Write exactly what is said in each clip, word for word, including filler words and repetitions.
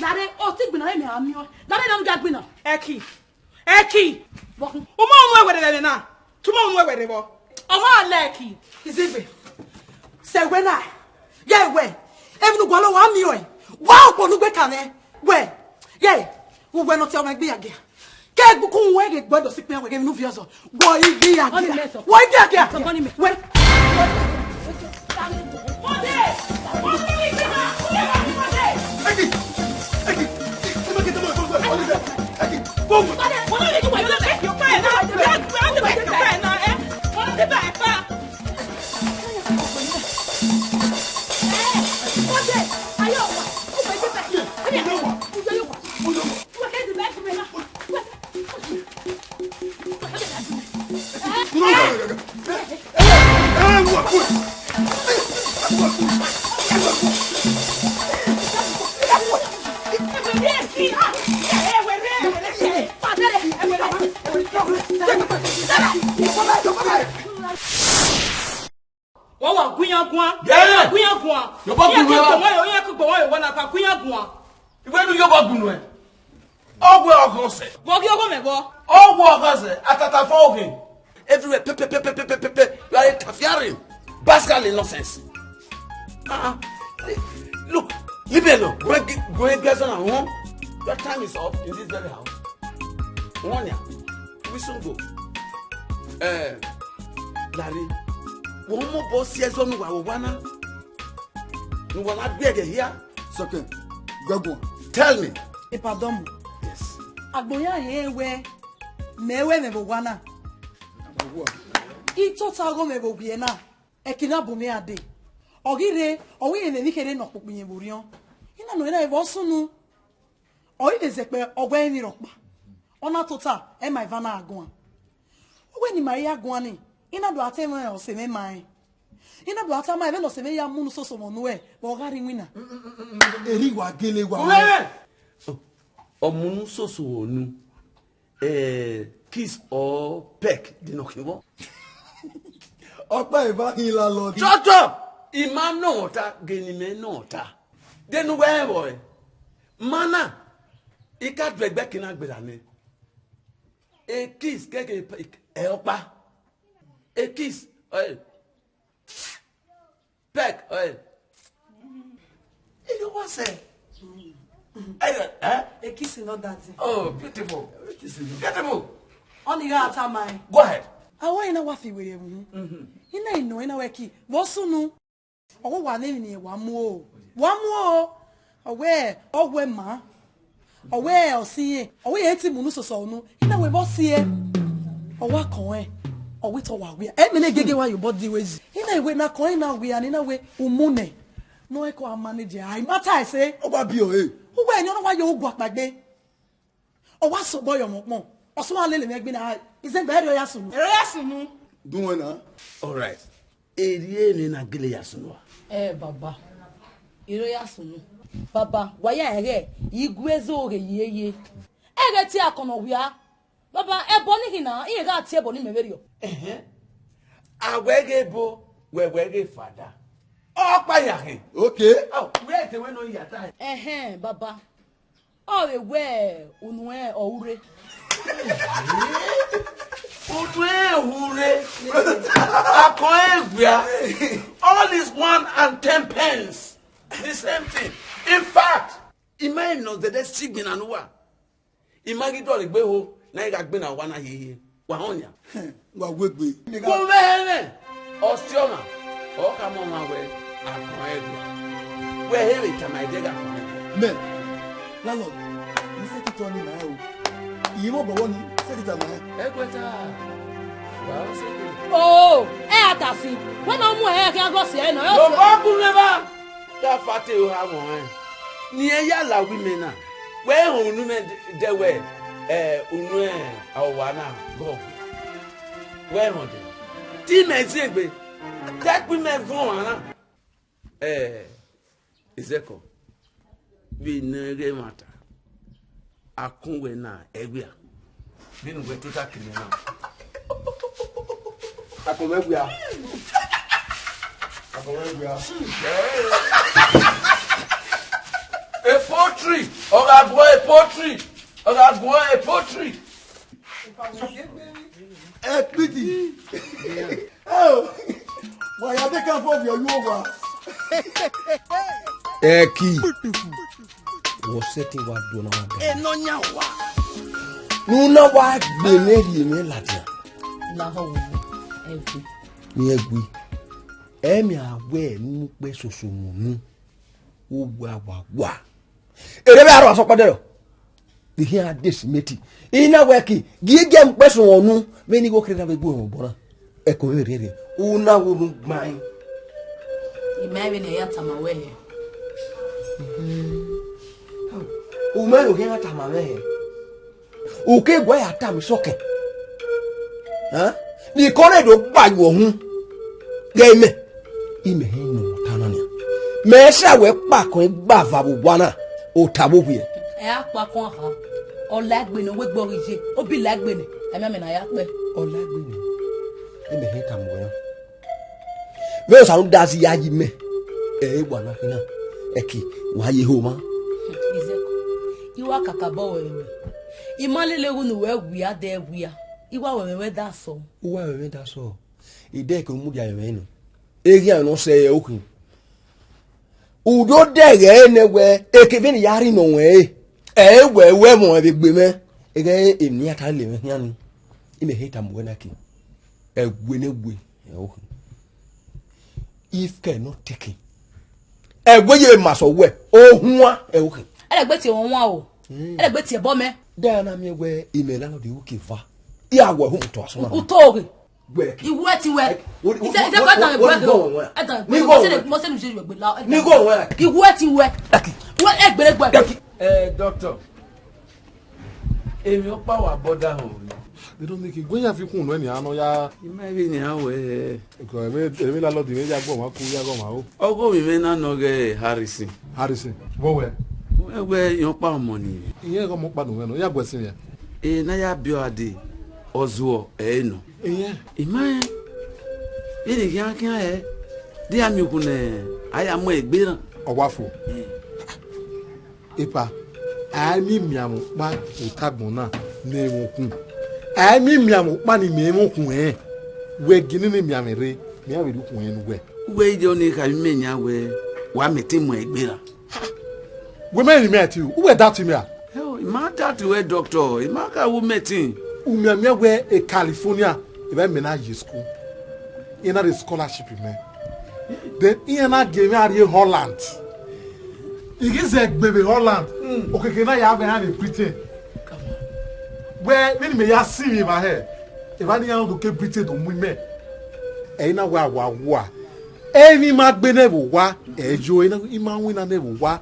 Lare, ọ te gbinna, emwi a miẹn ọẹn. Lare na, u ya gbinna. Ẹki. Ẹki. Bọkun. U ma unu ẹwẹrẹ vbe ẹmwẹ na. Tu ma unu ẹwẹrẹ vbọ. Ọ ma lẹ ẹki. Izigbe. Sẹ wẹ na. Ye wẹ. Emwi ne u gualọ wa miẹn ọẹn. Wa okpo ne u gbe kan mwẹ. Wẹ. Ye. Uwẹ ne ọ tie ọmọ egbe ya gia. Ke egbe ukun wẹ ghe gbe do sikpẹn wẹ ghe emwi ne u viọ zọ. Wọ i ghi ya gia. Wọ i ghi ya gia. Wẹ. Wọ́n wà gúnyán gúán. Yeah. Gúnyán gúán. Yọ̀bọ̀ gùn lọ. Ìyẹn kí gbọ̀wọ́ yòówó, ìyẹn kí gbọ̀wọ́ yòówó náà ká gúnyán gúán. Ìwé nu yóò bọ̀ gùn ẹ. Ọwọ́ ọgọ́sẹ̀. Wọ́n kí ọgọ́ mẹ́ bọ́. Ọwọ́ ọgọ́sẹ̀. Atata fọ́ ògè. Everywhere, pe, pe, pe. You are interfering. Basically nonsense. Uh-uh. Look, leave me alone. Go and get, go and get some at home. Your time is up in this very house. One year. We soon go. Eh, Larry, one more boss here, so no, wa wa na. No, wa na beg here. Second, go go. Tell me. Ipadọmọ. Yes. Agbọn ya he wẹ, mẹ wẹ mẹ vbe owa na. I tota ọghe mwẹ vbe owiẹ na, ẹki na bu mwẹ a dee. Ọ ghi rre, ọ wẹ irẹn emwi kherhe ne ọ kpokpo iyẹn vbe orhiọn. I na nọ ẹre na vbe ọ sunu. Ọ i vbe zẹkpẹ, ọ wẹ emwi rhọkpa. Ọ na tota, ẹ ma eva na gha guan. Ọ wẹ ne ima ya guan ni, I na do a te mwẹ ọse mwẹ ma rẹn. I na do a tama ẹn vbene ọse mwẹ ya mu unu soso vbe unu ẹre, vbe ọ gha rre iwinna. Erha wa gele wa. Ọ mu unu soso vbe unu, eh, kiss or peck, de nọ khin vbọ. Ọkpa eva hin landlord. Shut up! I ma nọ ta, ghe ne imẹ nọ ta. De ne uwẹ rẹn vbọ re? Ma na, I ka du ẹgbẹe ke na gberra nẹ. A kiss keke ẹ ọkpa. A kiss, eh, peck, eh. You know what I say? Eh, eh? A kiss in all that thing. Oh, beautiful. Beautiful. Ọni gha ta ma. Go ahead. Awa ina wa fi were mu. Ina ino ina wẹ ki. Vbọ sunu. Ọ wẹ wa ne emwi ne wa mu o. Wa mu o. Ọ wẹ, ọ wẹ ma. Ọ wẹ ọ si yẹn. Ọ wẹ irẹn te mu unu soso unu. Ina wẹ vbọ si ẹ. Ọ wa kọn ẹn. Ọ wẹ te ọ wa wia. Ẹ mẹ ne gege wa ye obọ di wẹ yi. Ina wẹ na kọn ẹn na wia ni, ina wẹ umu nẹ. Nọ ẹko a manage. Ai, ma ta ẹse. Ọ wa bi ọre. Uwẹ ni ọ na wa ye ogun akpagbe. Ọ wa sẹ obọ ye ọmọ ọkpọn, ọ sẹ uwa lele mwẹ gbe na, izẹgbe ẹrriọ ya sunu. Ẹrriọ ya sunu. Dunwẹ na. All right. Erriọ emwi na gele ya sunu a? Ẹ, baba. Erriọ ya sunu. Baba, wa ya ẹghẹ, igue zo ghe ye ye. Ẹghẹ tie akọnọ wia. Baba, ẹbọ ni khin na, irẹn gha tie ẹbọ ni mẹ vberriọ. Ẹhẹn. A wẹ ghe ebo, wẹ wẹ ghe fada. Ọkpa ya khin. Okay. Ọ, wẹ te wẹ nọ ya ta. Ẹhẹn, baba. Ọ vbe wẹ unu ẹn ọ hure. Unu ẹn hure. Akọn ẹn wia. All is one and ten pence. The same thing. In fact, I ma nọ zẹdẹ sigbinna ne uwa. I ma ghi dọlegbe ho, na I gha gbe na owa na hiehie. Wa họn nia. Wa wegbe. Wo vbe ẹmwẹ, ọsiọma, ọ khama ọmwa wẹ, akọn ẹre. Wẹ he vbe tama ẹdẹ gha kọn ẹre. Mẹ, landlord, I sẹ titọ ni ma o. I vbe obọ ni sẹ titọ ma. Ẹguẹta, wa ọ sẹ titọ. Oh, ẹ a ta si. Wẹ na mu ẹ khian gọ si ẹ nọ. Lo bọ gun nẹ ba. Te a fa te oha wọn ẹn. Ne irẹn ya la uwu imẹ na, wẹ họn unu mẹ dẹ wẹ, ẹ, unu ẹ, owa na gọ. Wẹ họn dẹ. Te imẹ ziengbe, te ẹkpo imẹ vuọn ọmwa na. Ẹ, Ezẹkọ, vbe ne ẹghẹ ẹmwata. Akun wẹ na ẹwia. Vbene uwẹ tota kene na. Akun wẹ wia. Akun wẹ wia. Poultry. Ọ gha guan e poultry. Ọ gha guan e poultry. Ẹkpiti. Oh, wa ya de ka fo viọ yu owa. Ẹki. Wọ sẹtin wa do na wa ga. Enọ yan wa. Nu na wa gbe ne rhie mwẹ ladian. Na họ wo ẹgbe. Ni ẹgbe. Ẹmia wẹ ne ukpẹ soso mu nu. Wo wa wa wa. Ere vbe arọ asọkpẹdẹ rọ. Ihian de simeti. Ina wẹ ki, gie gie mu ukpẹ soso mu nu. Vbe ni wo kere na vbe gbe obọ na. Ẹko vbe rhiẹrhiẹ. Una wo nu gbain. Ima vbe ne ya tama wẹ hẹ. Uma yo khian tama mwẹ hẹ. U ke guẹ ya tama isọkẹn. Ni kọnrẹn do gba yuọ hun. Ghẹ imẹ. Imẹ hẹ nọ ta na nia. Mẹ sẹ wẹ kpakọn gba va vbe owa na. Ota vbe ovbiẹ. Ẹ a kpakọn ha. Ọ la egbe ne wegbe ọghe iye. Obi la egbe ne. Ẹmẹ mẹ na ya kpẹ. Ọ la egbe ne. Imẹ hẹ tama wẹ na. Vbe Osa rhunmwuda zẹ ya yi mẹ, ẹ i re wa na khin na, ẹki wa ye ho mwa. Izẹko, I wa kakabọ ruẹ vbe ruẹ. I ma lele ghunu wẹ wia dẹ wia, I wa ruẹ mwẹ wẹ da sọ. U wa ruẹ mwẹ da sọ. Idẹkẹ u mudia ruẹ mwẹ nọ. Eghian nọ sẹ ẹre okhin. U do dẹghe ẹre nẹ wẹ, eke vbene I ya rhie nọ ruẹ ẹre, ẹ i wẹ wẹ ẹmwẹ vbe egbe mwẹ. Eghẹ emwi ne I ya ta lele mwẹ khian ni, imẹ he tama uwẹ na ke. Ẹwe ne ẹwe, ẹ okhin. If care not taken, ẹwe ye ma sẹ uwẹ, ohuan, ẹ okhin. Ẹlẹgbe tie wọn wan o. Ẹlẹgbe tie ẹbọ mẹ. Dẹ a na miẹn wẹ imẹ landlord ru ke eva. I a wẹ hu mu tọ asọn na. Uto oghe. Wẹ ki. Iwẹ ti wẹ. Ẹ, wo, wo, Ise, ise wo, kọ ẹdan wo, ẹgbẹ wo, gẹ. Wo, wo, Ẹdan ni ẹgbẹ go gẹ. Mose wẹ. Mose nu je yọ egbe la. Ni go wẹ. Iwẹ ti wẹ. Ẹ ki. Wẹ ẹgbẹrẹ ẹgbẹ. Ẹ ki. Eh, doctor. Emwi ọkpa wa bọda họn vbe. They don't make it. Gbe ya fi kun nọ nia nọ ya. I ma vbe nian wẹ. Eko, emwi, emwi landlord mwẹ ya gbọ mwa ku, ya gọ mwa o. Ọghe ovbi mwẹ na nọ ghe Harrison. Harrison, vbọ wẹ? Wẹ, wẹ, irẹn ọkpa ọmọ ni. Irẹn ọmọ ọkpa ne u mwẹ nọ, ya guẹ sin mwẹ. E na ya biẹ ọre dee, ọ zuọ, ẹ i nọ. Iyẹn. I ma rẹn, vbene I khian khian hẹ, de a miẹn okhuo ne a ya mu egbe na. Ọ wa fo. Epa, a i miẹn imianmwẹ ọkpa vbe otagbọn na ne ẹ i mwẹ okhuo. A i miẹn imianmwẹ ọkpa ne imẹ i mwẹ okhuo rẹn. Wẹ ginni ne imianmwẹ rre, mẹ iran vbe rhie okhuo rẹn ne uwẹ. Uwẹ i ye ọnii kha vbe imẹ yan wẹ, wa mẹ te mu egbe ra? Wẹ mẹ ne imẹ ẹtin, uwẹ doubt mẹ ra? Hell, I ma doubt wẹ, doctor, I ma kha wu mẹ ẹtin. U mianmian wẹ e California, evba mẹ na ye school. Iran na rhie scholarship mẹ. Then iran na gie mwẹ a rrie Holland. I ghi zẹ egbe vbe Holland. Okiekie na ya vbe iran vbe Britain. Wẹ, vbene imẹ ya sinmwi evba hẹ, evba ne iran do ke Britain do mu imẹ. Ẹ i na wẹ a wa wa. Emwi ma gbe nẹ vbe owa, ẹ yo, I ma winna nẹ vbe owa.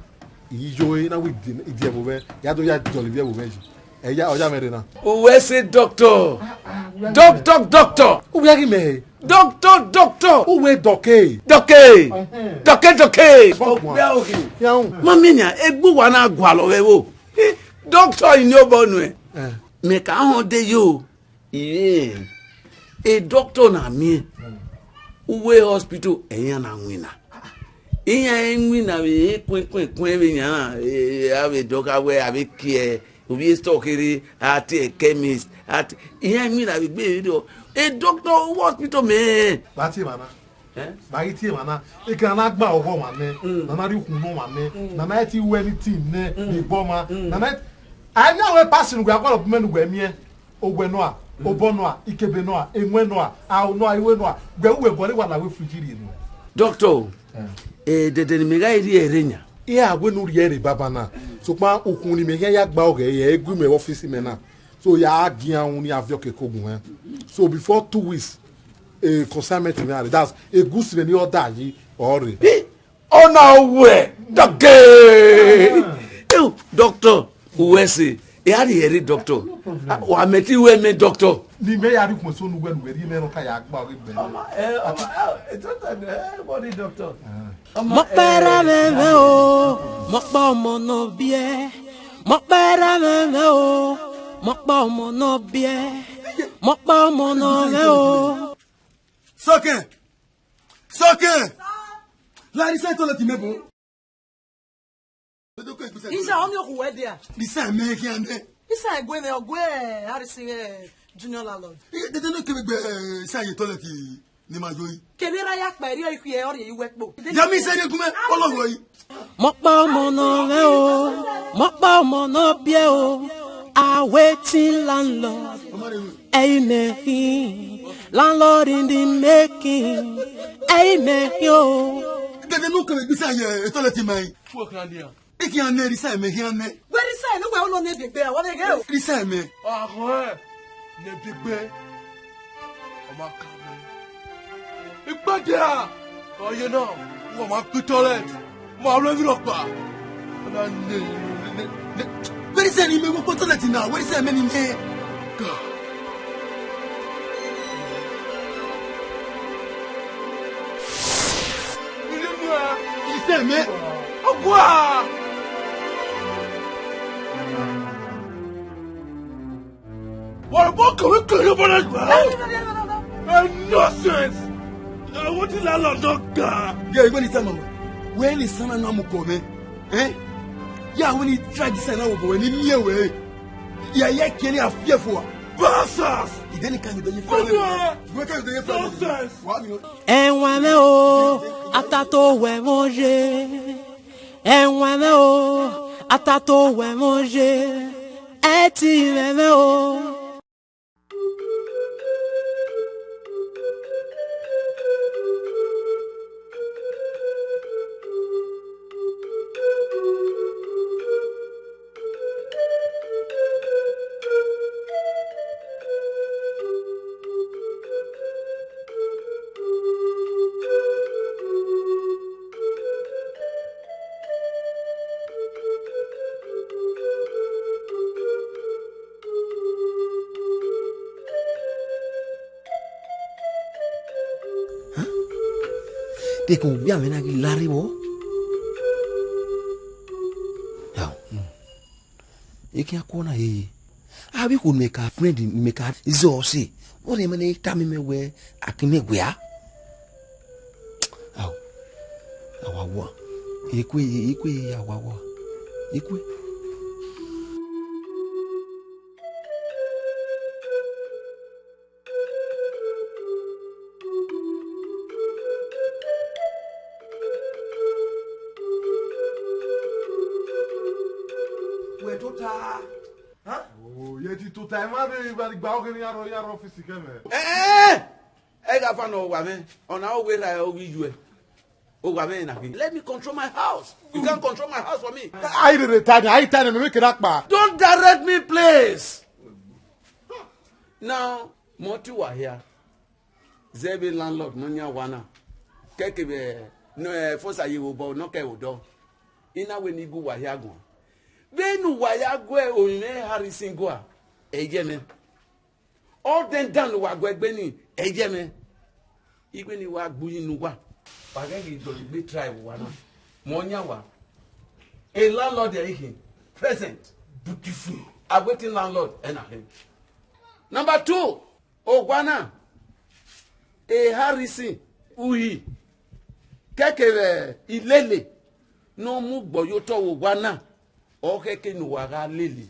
I yo, I na wẹ idi, idi ẹvbo mwẹ, ya do ya dọlọ ivbi ẹvbo mwẹ yi. Ẹ ya, ọ ya mwẹ rre na. Uwẹ sẹ doctor. Doctor, doctor. Uwẹ ghi mẹ he. Doctor, doctor. Uwẹ dọke. Dọke. Dọke, dọke. Ọgbẹa ohi. Ya hu. Ma miẹn nian, egbe uwa na gualọ vbe ẹvbo. Doctor ini obọ nuẹn. Eh. Mẹ ka họn de yo. Irẹn, e doctor na miẹn, uwu hospital, ẹ iran na winna. Iran i winna vbe kuẹn kuẹn kuẹn vbe iran na, eh, a vbe dọgha wẹ, a vbe kie ovbi store kherhe, a tie chemist, a tie, iran i winna vbe egbe vberriọ. E doctor, uwu hospital mẹ. Ba tie emwa na. Eh? Ba ghi tie emwa na. Ekẹn na gba ọghọ ọmwa nẹ, mm, na na rhie ukhun ne ọmwa nẹ, mm, na na ti ru anything nẹ, mm, egbe ọmwa, mm, na na, a i na wẹ person wẹ a gualọ bu mẹ ne uwẹ miẹn. Owẹ nọ a, mm, obọ nọ a, ikebe nọ a, emuẹn nọ a, aro nọ a, iwe nọ a, wẹ uwẹ gualọ wa la wẹ fridge rhie nọ. Doctor, eh, eh, dẹdẹ ne imẹ gha rhie ẹre yan. Iran wẹ ne u rhie ẹre baba na. Sokpan ukhun ne imẹ khian ya gba ọghẹ, ẹ i gu imẹ vbe office mẹ na. So ya gian unu, a viọ ke kogun hẹn. So before two weeks, eh, consignment mẹ a rre. That's a goods mẹ ni order yi, ọ rre. Ọna wẹ dọke. Ew, doctor, uwẹ sẹ, e a rhie ẹre doctor. No problem. A, wa mẹ te wẹ mẹ doctor. Ni mẹ ya rhie ukpọn so ne uwẹ ne uwẹ rhie mẹ rhọkpa ya gba ọghe gbẹ. Ọma, eh, ọma, eh, doctor, eh, body doctor. Ah. Ọma, mọ kpẹrẹ eh, mwẹ mwẹ o, mọ kpa ọmọ nọ biẹ. Mọ kpẹrẹ mwẹ mwẹ o, mọ kpa ọmọ nọ biẹ. Mọ kpa ọmọ nọ mwẹ o. Sọkẹn! Sọkẹn! Larisa, toilet mẹ bo. Isa, ọni okhuo wẹ dia? Isa mẹ khian nẹ. Isa ẹguẹ mwẹ, ọ gu Harrison, eh, junior landlord. Dede ne kevbe gbe, eh, Isa ye toilet ne ima yo yi. Kevbe ra ya kpa erriọ ikhuẹ ọ rhie ye uwẹ kpo. Ya mi Isa rhie gu mwẹ, ọ lọ ruẹ yi. Mọkpa ọmọ nọ mwẹ o, mọkpa ọmọ nọ biẹ o, awaiting landlord. Ọ ma rre ruẹ. Ẹi mẹ khin, landlord in the making. Ẹi mẹ khin o. Dede ne kevbe gbe Isa ye toilet ima yi. Fuck around here. I khian nẹ, Isa mẹ khian nẹ. Wẹ Isa ne uwẹ ulo ne biegbe, wa vbe ghe o. Isa mẹ. Ahọ ẹ, ne biegbe. Ọ ma ka mẹ. Ikpẹdẹ a, ọ ye na, wa ma kpi toilet. Ma rẹ vbe rhọkpa. Na ne, ne, ne. Where is any me? What toilet now? Where is any me? Ka. Ise mẹ. Ọgua. What about can we clean up on that? Eh, nonsense. Eh, what is that lot of God? Yeah, when it's time, when it's time, I'm coming. Eh? Yeah, when he tried to send out, when he near way. Yeah, yeah, can you fearful? Bastards! He didn't come to the family. What are you doing? Nonsense! What you know? Ẹwẹn mwẹ o, atato wẹ mwẹ ye. Ẹwẹn mwẹ o, atato wẹ mwẹ ye. Ẹti mwẹ mwẹ o. Dekun, vbe amẹ na ghi la rre vbọ? Ao, hmm. Ekian kuọ na yeye. Avbe ikhuo ne mẹ ka friend, ne mẹ ka zẹ ọse, vbọzẹ mẹ ne tama mẹ wẹẹ, a kin mẹ wia. Ao, a wa wa. Ekue, ekue, a wa wa. Ekue. Wẹ tota. Huh? Oh, ye ti tota, ẹ ma rre igba, igba ọghe ne iran rrọọ, iran rrọọ ọfisi kẹ mẹ. Eh, eh, eh. Ẹ gha fa nọ owa mwẹ, ọna ọ wẹ erha ovbi iyuẹ. Owa mwẹ na khin. Let me control my house. You can't control my house for me. A i rere ta ni, a i ta ni, mẹ vbe kere akpa. Don't direct me, please. Now, mẹ ọ tie uwa hia. Zẹ vbe landlord ne ọ yan owa na. Kẹkevbe ne Fosa ye vbe obọ, ne ọ kẹ vbe odọ. I na wẹ ne I gu uwa hia guan. Vbene uwa ya gu orinmwẹ Harrison gua, ẹ yẹ mwẹ. Ọ dẹn dan ne uwa gu ẹgbe ni, ẹ yẹ mwẹ. Ighẹ ne I wa gbe uyi ne uwa, wa ghẹ ghi dọlegbe try vbe uwa na. Mẹ ọ yan uwa. A landlord ẹre I khin, present. Beautiful. A waiting landlord ẹre na khin. Number two, owa na, e Harrison Uhi, kẹkevbe Ilele, ne ọ mu ugbo ye otọ vbe owa na, ọ khẹke ne uwa gha lele.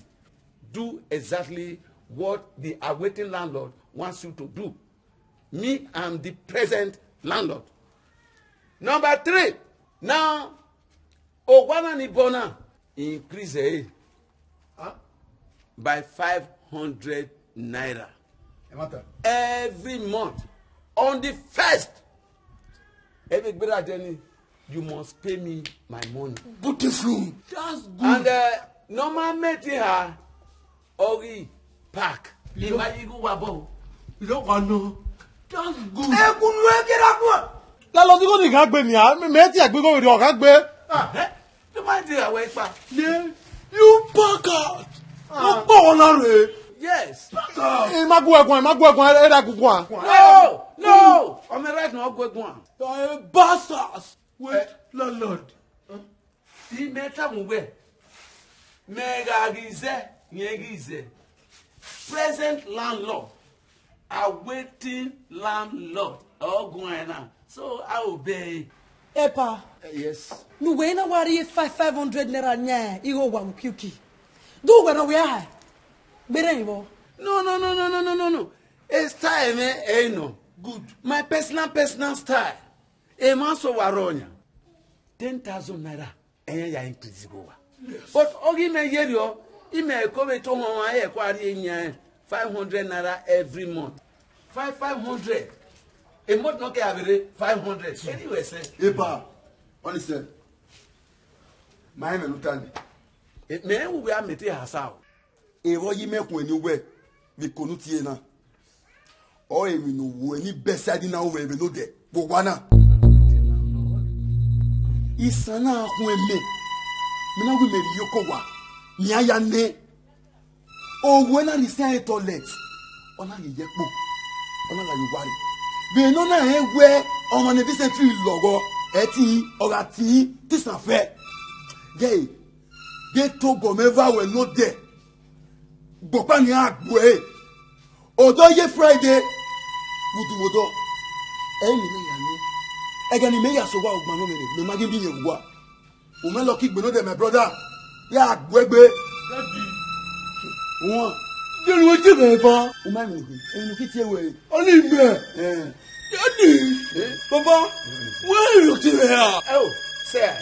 Do exactly what the awaiting landlord wants you to do. Me, I'm the present landlord. Number three, now, owa na ni bọ na, increase ẹre, huh? By five hundred naira. Ẹ ma ta. Every month, on the first, every gbera deni, you must pay me my money. Beautiful. That's good. And, uh, normal meeting ha, Oghi park. You know, ima yi gu wa bọ. You don't want no. That's good. Ẹ kunu ẹ biẹ ra kua. Landlord, igho ni gha gbe nia, mẹ, mẹ ti ẹgbẹ igho vberriọ gha gbe. Ah, eh? You mind the way pa? Yeah. You pack out. Ah. Ọ kpọ wọn na rre. Yes. Pack out. Ẹ ma gu ẹguan, ẹ ma gu ẹguan, ẹ ra gu guan. No, no. Ọ mẹ right now, gu ẹguan. You are a bastard. Wait, eh, landlord. Huh? I mẹ tama uwẹ, mẹ gha ghi zẹ, rẹn ghi zẹ. Present landlord, awaiting landlord, ọ guan na. So, a obey. Epa, Eh, yes. Ne uwẹ na wa rhie five, five hundred naira yan igho wa vbe ukiuki. Do uwẹ rọ wẹ a ha? Gberẹn vbọ? No, no, no, no, no, no, no, no. A style mwẹ, eh, no. Good. My personal, personal style. Emwa so wa rọ yan. Ten thousand naira, ẹyan ya increase igho wa. But ọghe imẹ yerriọ, imẹ ko vbe to họn ọmwa, ẹ kua rhie yan five hundred naira every month. Five, five hundred. A month nọ ke a vbe rre five hundred. Anyway, sir. Epa, honestly, ma rẹn mwẹ ne u ta nẹ. Eh, mẹ rẹn uwẹ a mẹ te ha sa o. Evbọ yi mẹ khuẹn ne uwẹ vbe iko ne u tie na. Ọ emwi ne u wu ni bẹsiadi na ru vbe vbe nodẹ vbe owa na. Isan na khuẹn mẹ, mẹ na wẹ mẹ rhie iyeke owa, mẹ a ya nẹ. Owa na rhie isan ẹre toilet, ọ na rhie ye ẹkpo, ọ na la ye owa rre. Vbe ne ọ na rẹn wẹ ọmwa ne Vincent lọghọ, ẹtin ọ gha tin te isan fẹ. Ghe, ghe tobọ mwẹ vbe aro nodẹ, gbọkpa ni a gbe ẹre. Odọ ye Friday, vbe udu vbe odọ, ẹ i re ne ya nẹ. Ẹghẹ ne imẹ ya sẹ owa ọgban nọ mwẹ rre, mẹ ma ghi miẹn iyẹn vbe uwa. U ma lucky gbe nodẹ, my brother. Ya gbe egbe. Daddy. Wọn. Daddy, wẹ tie mwẹ ba. U ma emwi ne u khin, emwi ne u khin tie wẹ. Ọni mẹ. Eh. Daddy. Eh? Baba, wẹ emwi ne u tie mwẹ ra? Oh, sir.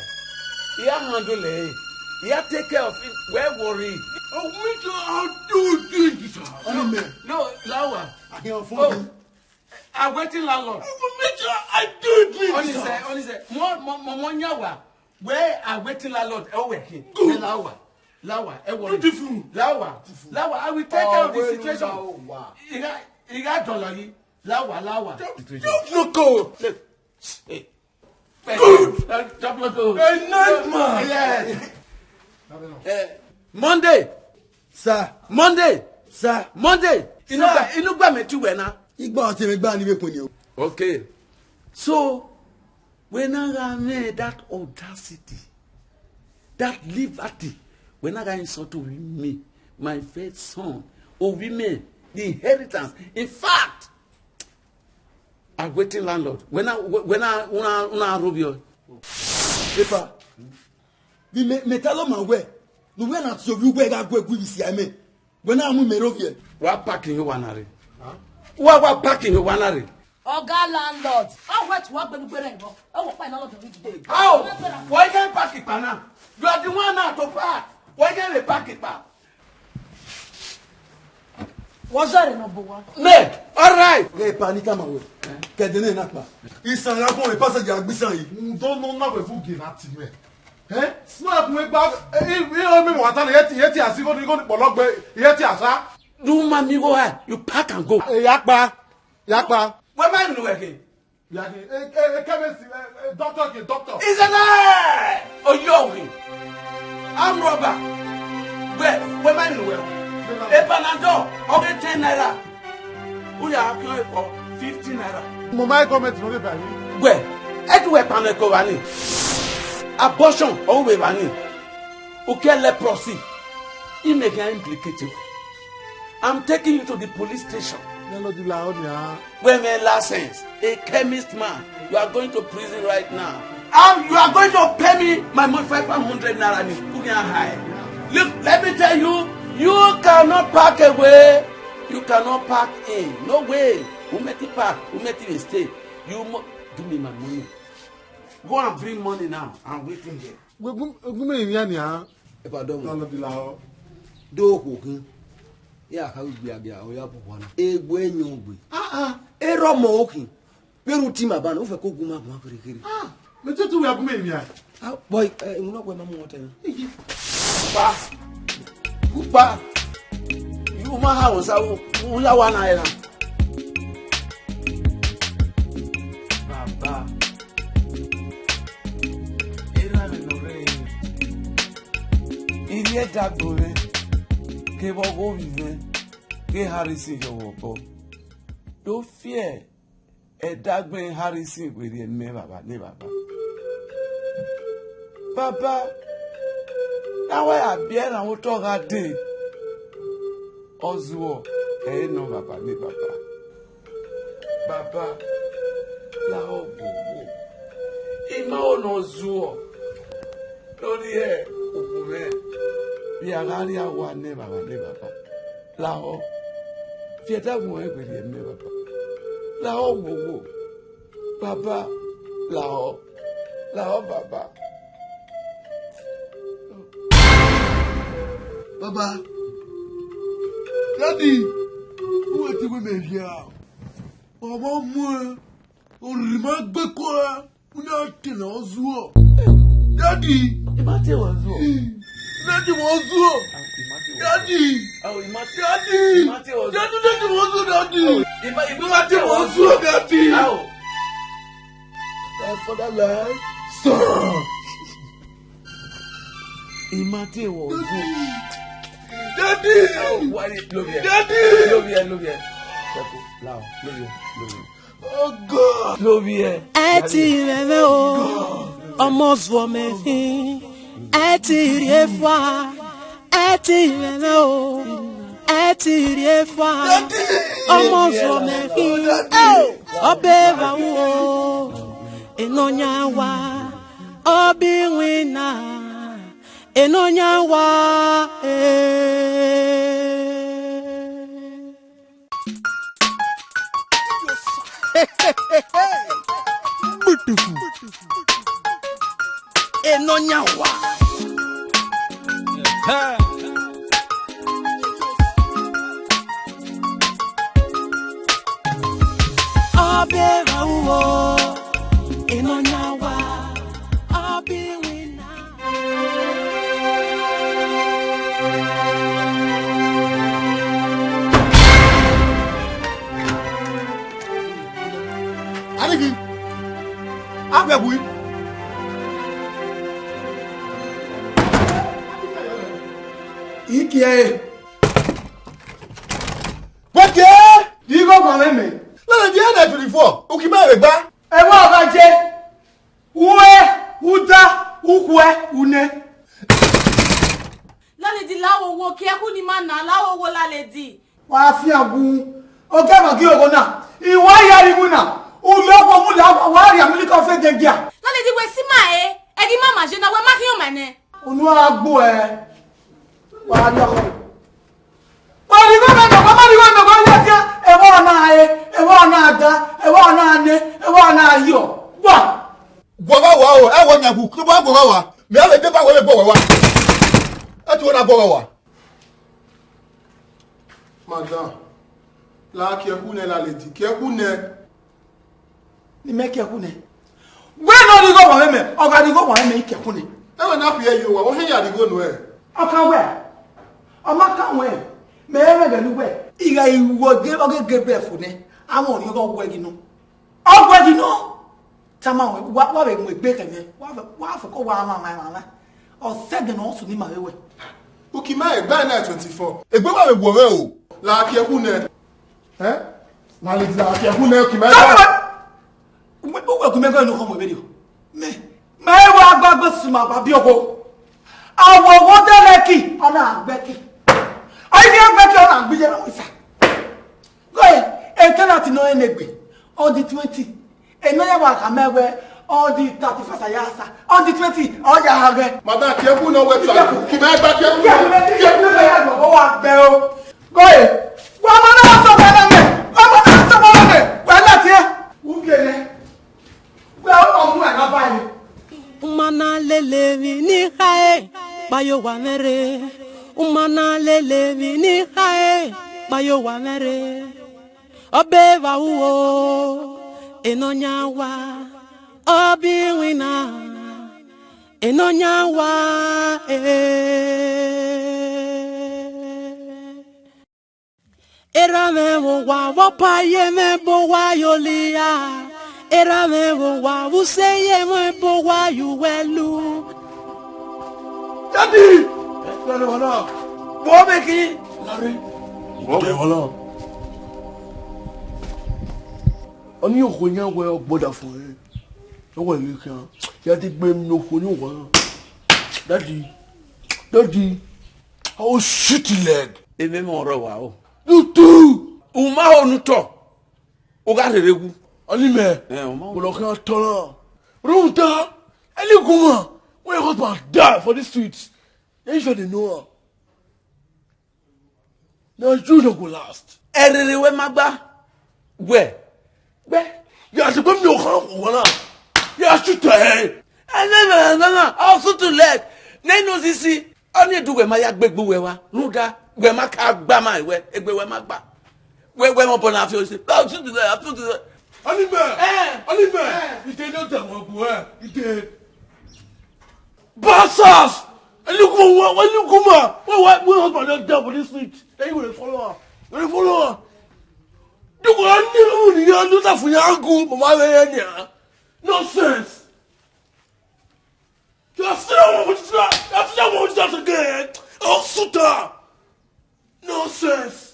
He a handle it. He a take care of it. Wẹ worry. Oh, me too, I'll do it, do it, sir. Ọni mẹ. No, Lawa. I can afford Oh. it. A waiting landlord. Oh, me too, I do it, do it, Ọni sir. sẹ, ọni sẹ. Mo, mo, mo, mo yan wa. Wẹ a waiting landlord, ẹ o wẹ khin. Good. Ẹ Lawa. Lawa, ẹ worry. Beautiful. Lawa. Beautiful. Lawa, I will take care of the situation. Ọwẹ Lawa. Igha, igha dọlọ yi. Lawa, Lawa. Just, just look out. Look. Hey. Good. Double good. A nice man. Yes. Eh, Monday. Sir. Monday. Sir. Monday. Inú Sir. gbà, inú gbà mẹ ti wẹ na. Igba ọtí mi gbà ní ìwé pin ni o. Okay. So, when I ran that audacity, that liberty, when I got insult to me, my first son, Ovime, the inheritance. In fact, a waiting landlord. When I, when I, una, una rubio. Epa, vbe mẹ, mẹ ta lọ ma wẹ, ne uwẹ na tie ovbi uwẹ gha gu egui vbe isi aimẹ, wẹ na mu imẹ rre ovbiẹ. Wa park in your one are. Wa, wa park in your one are. Oga landlord, ọ wẹ tuẹ ọgbẹnugbe rẹ vbọ, ọ wọ pa landlord rẹ dìde. How? Why can't park it now? You are the one now to park. Why can't they park it back? Wọ zẹrẹ nọ bọ wa. Mẹ, all right. Ghe pa ni kama wẹ. Kẹdẹ ne na kpa. Isan gha bọ passenger agbisan yi. Ndo no na wẹ vu ghe na ti mẹ. Eh? No, a kun gba, eh, eh, eh, me wa ta na, yeti, yeti asi go ni, go ni pọlọ gbe, yeti asa. Do ma mi go ha, you pack and go. Eh, ya kpa. Ya kpa. Where my nu wẹ ke? Ya ke, eh, eh, eh, chemist, eh, eh, doctor ke, doctor. Is a lie! Oyo wi. Armed robber. Where, where my nu wẹ? A Panadol, okay, ten naira. U ya kio for fifty naira. Mo ma comment no dey buy me. Wẹ, ẹ tu wẹ panẹ ko wa ni. Abortion, o we wa ni. U ke leprosy. I make an implicate you. I'm taking you to the police station. Landlord la o nia. Wẹ mẹ license, a chemist man. You are going to prison right now. And you are going to pay me my money, five hundred naira ni. U nia high. Look, let me tell you, you cannot pack away. You cannot pack in. No way. U meti pack, u meti dey stay. You mu-, give me my money. Go and bring money now. I'm waiting here. Wẹ gu, gu mẹ rin nia. Epa dọmọ. Landlord la o. Do khin. Ya kha gbe agia, o ya bu wana. Egbe yan ogbe. Ah, ah. Erọ mọ okhin. Vbene u ti ma ba na, u fẹ ko gu ma guan kherhe kherhe. Ah, mẹ tutu wẹ a gu mẹ rin nia. Ah, boy, eh, unu wẹ ma mu wọn tẹ na. Eye. Pa. U pa. U ma ha wọn sa, u, u la wa na ẹre na. Baba. Erha mwẹ ne ọ rre ẹre. I rhie ẹdẹ agbọn mwẹ, kevbe ọghe ovbi mwẹ, ke Harrison ye ọvbọ. Do fiẹ ẹdẹ agbọn Harrison werriẹ mẹ, baba ne baba. Baba, na wa ya biẹ ẹran otọ gha dee. Ọ zuọ, ẹ i re nọ, baba ne baba. Baba, lahọ gbogbo. I ma ho ne ọ zuọ, ne ọ rhie okhuo mwẹ, vbe a gha rrie awa nẹ evbavba nẹ evbavba. Lahọ, fi ẹdẹ vuọn ẹn gberriẹ mẹ, baba. Lahọ wowo, baba, lahọ, lahọ, baba. Baba, daddy, uwẹ te wẹ mẹ via, ọmọ muẹn, orhimma gbe kua. Una te ne ọ zuọ. Daddy. I ma te wẹ zuọ. Daddy, wẹ zuọ. Ah, i ma te wẹ. Daddy. Ah, i ma te. Daddy. I ma te wẹ zuọ. Daddy, daddy, wẹ zuọ, daddy. Ah, i ma, i ma te wẹ zuọ, daddy. Ah. My fatherland. Son. I ma te wẹ zuọ. Daddy. Ah, why, Lovie? Daddy. Lovie, Lovie. Shut up. Now, Lovie, Lovie. Oh God! Lovie. Ẹ ti mwẹmwẹ o, ọmọ zuọ mẹ khin. Ẹ ti rhie fua, ẹ ti mwẹmwẹ o, ẹ ti rhie fua, ọmọ zuọ mẹ khin. Eo, ọbe evba ru o, Enọyaẹnwa, ọbe iwinna, Enọyaẹnwa, eh. Enọyaẹnwa. Ọbe evba ru o, Enọyaẹnwa, ọbe iwinna. Anigi, agbẹbui. Ikiẹ. Wẹkẹ, igho ọmwa mwẹ mẹ. Lele di ẹnẹ twenty-four, u khin ma vbe gba. Ẹmwẹ ọgha je. Uẹ, uda, ukhuẹ, unẹ. Laledi, la wo wo, kiẹ ku ni ma na, la wo wo, Laledi. Wa fian gu, okẹ ma gie ogho na, I wa ya ri iwinna, u lẹ okhuo mu la, wa rhie amulikọfe giagia. Laledi, wẹ si ma ẹre, ẹghẹ I ma ma je na, wẹ ma khian ma nẹ. Unu a gbuẹ, wa rhie ọkọ. Wa rhie igho mẹ nọ, wa ma rhie igho mẹ, wa ya dia, ẹvbo ọna ẹre, ẹvbo ọna ada, ẹvbo ọna nẹ, ẹvbo ọna yọ. Wa. Guọghọ wa o, ẹ wọ yan gu, kí ló bá guọghọ wa? Mẹ a lè dé bá wẹrẹ guọghọ wa. Ẹ ti wọ na guọghọ wa. Madam, la kiẹ ku nẹ, Laledi, kiẹ ku nẹ. Ne imẹ kiẹ ku nẹ. Wẹ ne ọ rhie igho wa mwẹ, ọ gha rhie igho wa mwẹ, I kiẹ ku nẹ. Ẹ wẹ na fi ẹre yo wa, ọ hẹn ya rhie igho nuẹ. Ọ kan wẹ, ọ ma kan wẹ, mẹ rẹn ghẹ ne uwẹ. I gha ru ọghe, ọghe Gabriel fo nẹ, avbe ọrriọghe ọ wẹ ghi nọ. Ọ wẹ ghi nọ. Tama wẹ, wa, wa vbe mu egbe khẹ mwẹ, wa vbe, wa fo ko wa mwa mwa mwa. Ọ sẹ ẹdẹ ne ọ sunu ima vbe wẹ. Uki ma egbe na twenty-four. Egbe wa vbe guọ mwẹ o. La kiẹ ku nẹ. Eh? Na le la kiẹ ku nẹ, uki ma egbe. Uwẹ ku mẹ gọ ne u khọ mu vberriọ. Mẹ, mẹ wa gba gbe suma ba bi ọgho. Awọ ọgho de lẹ ki, ọ na gbẹ ki. Ọ yi gbe ki, ọ na gbe ye na wisa. Gọe, e tenant nọ ẹn egbe, on the twenty. Enọyaẹnwa khama wẹ, on the thirty-first a ya sa, on the twenty, ọ ya gha ghẹ. Madam, kiẹ ku nẹ wẹ ta, kì mẹ gba kiẹ ku nẹ. Kiẹ ku nẹ, kiẹ ku nẹ, ọ wa gbẹ o. Gọe, wa ma na sọ wẹ na mẹ, wa ma na sọ wẹ na mẹ, wẹ ladian. U biẹ nẹ. Wẹ ọ mu ẹna ba ẹre. Uma na lele emwi ni khae, kpaye owa mwẹ rre. Uma na lele emwi ni khae, kpaye owa mwẹ rre. Ọbe evba ru o, Enọyaẹnwa, ọbe iwinna, Enọyaẹnwa, eh. Erha mwẹ vbe owa vbe ọpa ye mwẹ, ebe owa ye olia. Erha mwẹ vbe owa vbe use ye mwẹ, ebe owa ye uwẹ lu. Daddy! Lọrọ wala. Wọ vbe khin? Lọrọ. Wọ vbe wala. Ọni okhuo yan wẹ ọ gbọdafọn ẹre. Ọ wẹ ghi khian. Ya te gbe emwi ne okhuo yan wa. Daddy. Daddy. I will shoot your leg. Emwi mwẹ ọrọ wa o. Tutu. U ma ho ne u tọ, u gha rherhe wu. Ọni mẹ. Ẹ, u ma ho. Wọlọ khian tọ na. Rhunmwuda, any woman wey husband die for this street, then you sure dey know am. Na you no go last. Ẹrere wẹ ma gba wẹ gbẹ. Ya se gbe mi okhan okhuo na. Ya shoot ẹ. Ẹnẹnẹnẹnẹ, I'll shoot your leg. Ne no sisi. Ọni edu wẹ ma ya gbegbe wẹ wa. Rhunmwuda, wẹ ma ka gba ma wẹ, egbe wẹ ma gba. Wẹ, wẹ mọ bọ na fi ose. I'll shoot your leg, I'll shoot your leg. Ọni mẹ. Eh. Ọni mẹ. Eh. Ite no da wọn bu ẹ. Ite. Bastards! Any woman, any woman, why, why, why husband just die for this street? Then you will follow her. You will follow her. You go and kneel on the yard, not for your uncle, but my way in here. Nonsense. You are still one with that. You are still one with that again. Oh, suitor. Nonsense.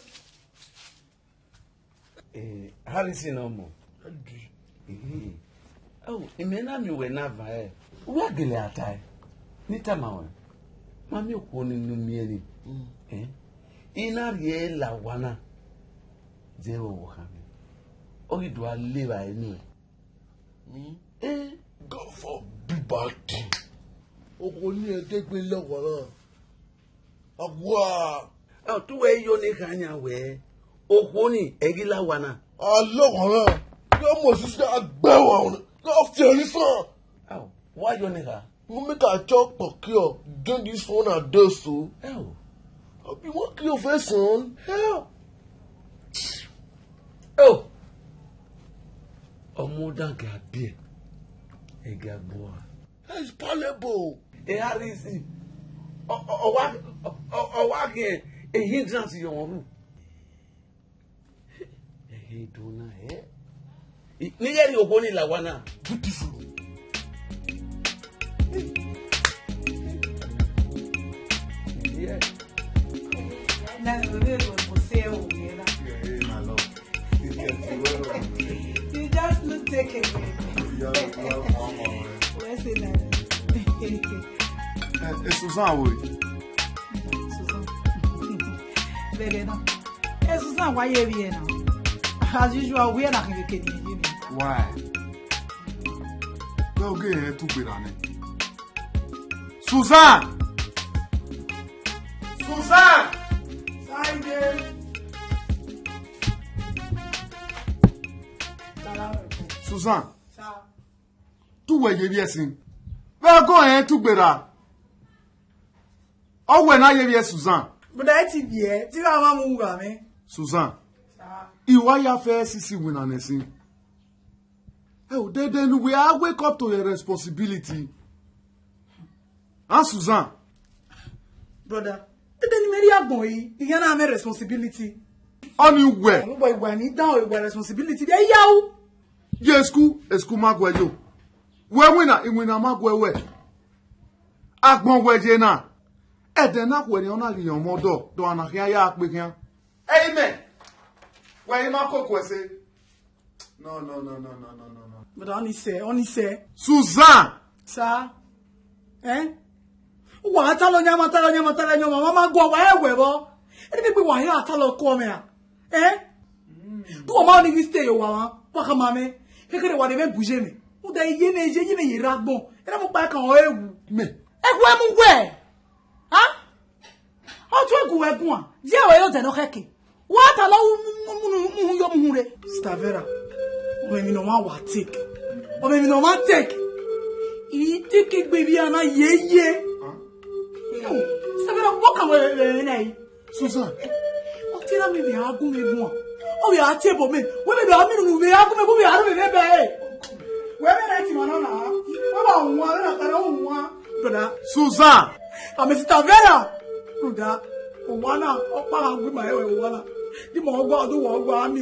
Eh, Harrison ọmọ. Ẹhẹn. Oh, imẹ na miẹn uwẹ na van ẹ. Uwa gele a tae. Ne I tama ruẹ. Ma miẹn okhuo ni ne u miẹn ni. Eh? I na rhie la owa na. Zẹ vbe ọvbokhan mwẹ. Ọ ghi do a le evbare nuẹn. Me? Eh? God forbid bad thing. Okhuo ni ẹdẹgbe la owa na. Awa! Ọ, te uwẹ yo ne kha yan wẹ, okhuo ni, ẹ ghi la owa na. A la owa na, ya Mosis gha gbe ẹre ua, ya fi ẹre isan. Ao, wa yo ne kha. Mo make a chop kpọkiọ, get this one and dey so. Ao. I be wan kill your face, son. Ao. Oh. Ọmọ dan gha biẹ, ẹ gha gbe ua. It's palpable. E Harrison. Ọ, ọ, ọ wa, ọ, ọ, ọ wa ghe e hindrance ye ọmwa ru. Ehe do na, eh? I, ne I ghẹ rhie okhuo ni la owa na. Beautiful. Yeah. Na, no, no, no, no, say, oh, yeah, na. Yeah, yeah, my love. You just look take it, baby. Where's it now? Eh, eh, Susan, wo? Susan. Bẹgẹ na. Eh, Susan, why you here now? As usual, we are not going to get you. Why? Don't get here to be running. Susan! Susan! Side! Susan! Sir. Tu wẹ ye vbiẹ sin. Vbe ẹgo rẹn tu gberra. Ọ wẹ na ye vbiẹ Susan. But I ti biẹ, ti gha ma mu gha mẹ. Susan. Sir. I wa ya fẹ sisi winna nẹ sin. Ẹ o, dede ne uwẹ a wake up to your responsibility. Ah, Susan. Brother, dede ne imẹ rhie agbọn ẹre, I khian na mwẹ responsibility. Ọni wẹ. Ọmọ boy, wẹ ni dan o, wẹ responsibility. Vbe ya u. Ye school, school ma guẹ yo. Wẹ winna, iwinna ma guẹ wẹ. Agbọn wẹ ye na. Ẹdẹ na khuẹ ni ọ na ghi yan ọmọ dọ, dọ a na khian ya kpe khian. Amen. Wẹ i ma koko ẹse. No, no, no, no, no, no, no, no. But ọni sẹ, ọni sẹ. Susan! Sir? Eh? Wa ta lọ yan ma ta lọ yan ma ta lọ yan ma ma ma gua wa ẹwẹ vbọ. Ẹni bí wa ya ta lọ kọ mẹ a. Eh? Du wa ma ni stay yo wa wa. Wa ka ma mẹ. Kekere wa de mẹ buje mẹ. U da ye ne ye ye ne ye ra gbọn. Ẹna mo pa kan o ewu. Mẹ. Ẹkhu ẹ mu wẹ. Ha? Ọ tu ẹgu wẹ guan, die ẹre ọ dẹ ne ọ khẹke. Wa ta lọ ru mu mu mu mu yo mu rre. Sister Vera, ọmọ emwi ne ọ ma wa take. Ọmọ emwi ne ọ ma take. I take egbe vbe a na ye ye. Yo, Sister Vera, what can we we na yi? Susan. Ọ te na mi vbe a gun vbe guan. Ọ vbe a tie ebo mẹ. Wẹ vbe a mi nu vbe a gun vbe gun vbe a ru vbe vbe. Wẹ vbe na ti ma nọ na. Wẹ wa wan, wẹ na ta na wan. Brother. Susan. Ami Sister Vera. Brother. Owa na, ọkpa gha gu ima ẹre owa na. Di ma ọgua, ọdọ uwa ọgua, ami.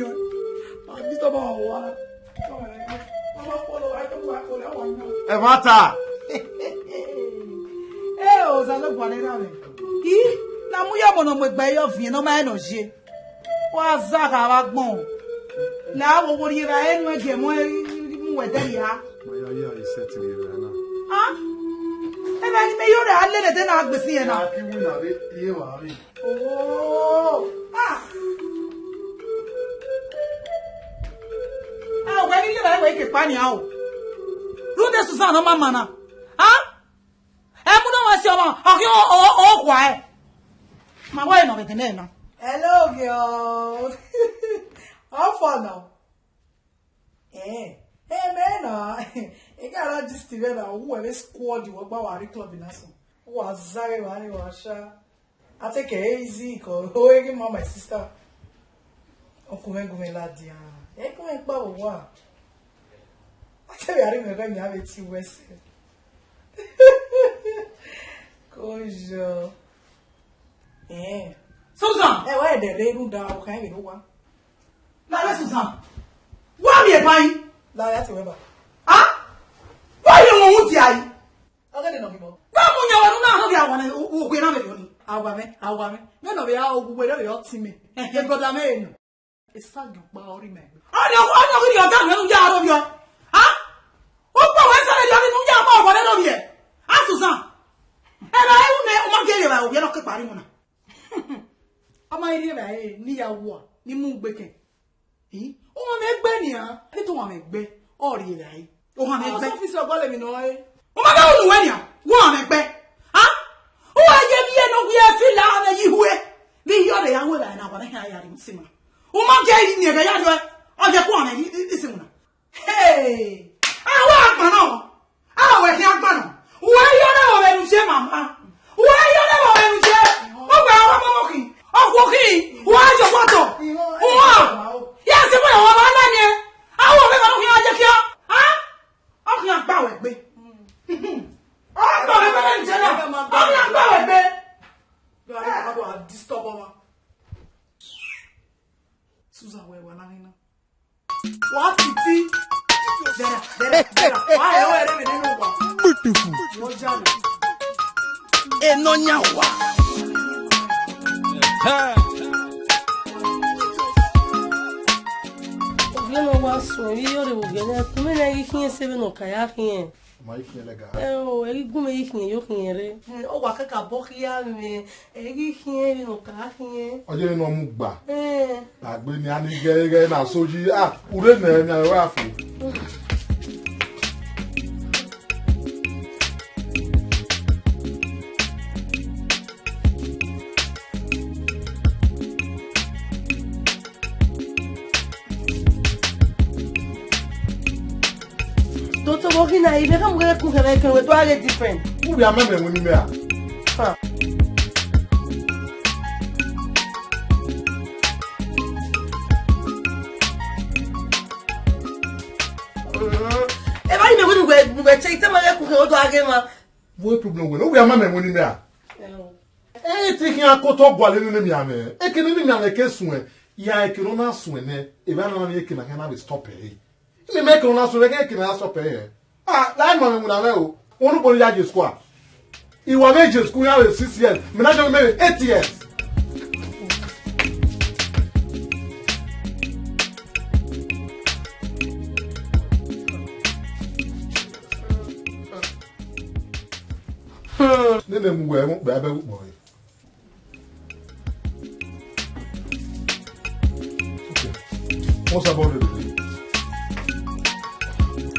Ami Sister Vera owa na. Ẹmwata. Ẹ, Osanobua ne erha mwẹ. I, na mu ya ọmọ ne ọ mu egbe ye ọviẹn ne ọ ma rẹn ne ọ ye. Wa za gha vbe agbọn. La wo wo rhie evbare nuẹn gie mu mu wẹ dẹ ria. Ma ya ya iset rhie evbare na. Ah? Evbare ne imẹ yo rre a lele ẹdẹ na gbe sin ẹre na. Ya ki winna rre, rhie evbare. Oh! Ah! Ah, wẹ ghi lele ẹre wẹ ke kpa nian o. Tunde Susan ọ ma ma na. A? Ẹ mu na wa si ọmwa, ọ ghi o, o, o khua ẹe. Ma wa nọ vbe dene na. Hello, girl. How far now? Eh, eh, man, na. Ega ra gist vbe na, who ever squad you gba wa ri club na so. Wa zaghe wa ni wa sha. I take it easy, 'cause oh, egi ma my sister. Oku me gu me la dia. E ku me kpa wo wa. I tell you, I remember me have a tea west. Kojo. Eh. Susan! Eh, why the rain down? Can you know what? Na re Susan. Wa mi e bai. La ya ti we ba. Ah? Wa ye won wu ti ai. Ọghe ne nọ ghi mọ. Wa mu yan wa nu na no dia wa ne u gbe na me yo ni. Awa me, awa me. Me no be a ogu were be o ti me. Eh, brother me no. Esa gyo pa ori me. Ọni ọni ọghi ni ọda me nu ya aro yo. Ha? U pa wa sa le yo ni nu ya ma wa ne no ye. Ha, Susan. Ẹ ra u ne u ma gele wa o ye no ke pari mu na. Ọ ma rhie vbe ẹ ne I ya wua, ne I mu ugbẹkẹn. Ih, u ma mwẹ egbe nian, ne te u ma mwẹ egbe, ọ rhie vbe ẹ. U ma mwẹ egbe. Ọfisi ọgọlẹ emwi nọ ẹre. U ma da unu wẹ nian, wẹ u ma mwẹ egbe. Ha? U wa ye vbiẹ ne ọ wi ẹfi la mwẹ ye ihue. Vbe I rhie ọre ya wẹ vbe ẹ na, wa mwẹ khian ya rhie usi mu na. U ma gie iri ni ẹghẹ ya rhie, ọ ye ku mwẹ isi mu na. Hey! Awa agban nọ, awa khian agban nọ. Uwẹ yọ na vbe enu je mama. Uwẹ yọ na vbe enu je. Uwẹ awa mama khin. Ọkhuo khin. Uwẹ ayo wa tọ. Uwa. Ya se mo ya wa ba na ni. Awa me ma khian je kia. Ha? Ọ khian gba wẹ gbe. Ọ gba wẹ gbe ni je na. Ọ khian gba wẹ gbe. Lọ a disturb ọmọ. Susan wẹ wa na ni na. Wa titi. Dera, dera, dera. Wa ẹ wẹ rẹ mi nínú wa. Beautiful. Wọ́n já mi. Enonya wa. Ovie nọ wa sunu, ivbi yọ rre vbe ovie nẹ, ẹkun mwẹ na ghi khiẹn sẹ vbene ọ ka ya khiẹn. Ma ghi khiẹn lẹga. Ẹ o, ẹ ghi gu mwẹ ghi khiẹn yo khiẹn rre. Ọ wa kakabọ khia mwẹ, ẹ ghi khiẹn vbene ọ ka khiẹn. Ọ ye ne ọ mu gba. Ẹn. Agbe ni a ni ghẹ ghẹ na so yi, ah, urre nẹ, ne a wa fo. Toto vbe ọ ghi na, I vbe khama uwẹ ẹre ẹkun khẹ vbe ẹkẹn, wẹ do gha ghe different. Uwẹ a ma mẹ winna imẹ ra? Ha. Eva ni mẹ winna uwẹ, uwẹ che, I te ma ghe ẹkun khẹ, wẹ do gha ghe emwa. Vbo problem wẹ nẹ? Uwẹ a ma mẹ winna imẹ ra? Ẹ o. Ẹ i te khian kotọ gualọ nene emianmwẹ. Eke nene emianmwẹ ke suẹn, ya eke ne ọ na suẹn nẹ, evba na ni eke na khian na vbe stop ẹre. Imẹ mẹ eke ne ọ na suẹn nẹ, eke na ya stop ẹre. Ah, la ma mwẹ winna mwẹ o. Unu kpo ya je school a? I wa vbe je school ya vbe six years. Mẹ na jọ mwẹ vbe eight years. Hmm. Nene mu wẹ ẹmwẹ ukpẹ abẹ ukpọ re. Wọ́n sábà rẹ̀ lè.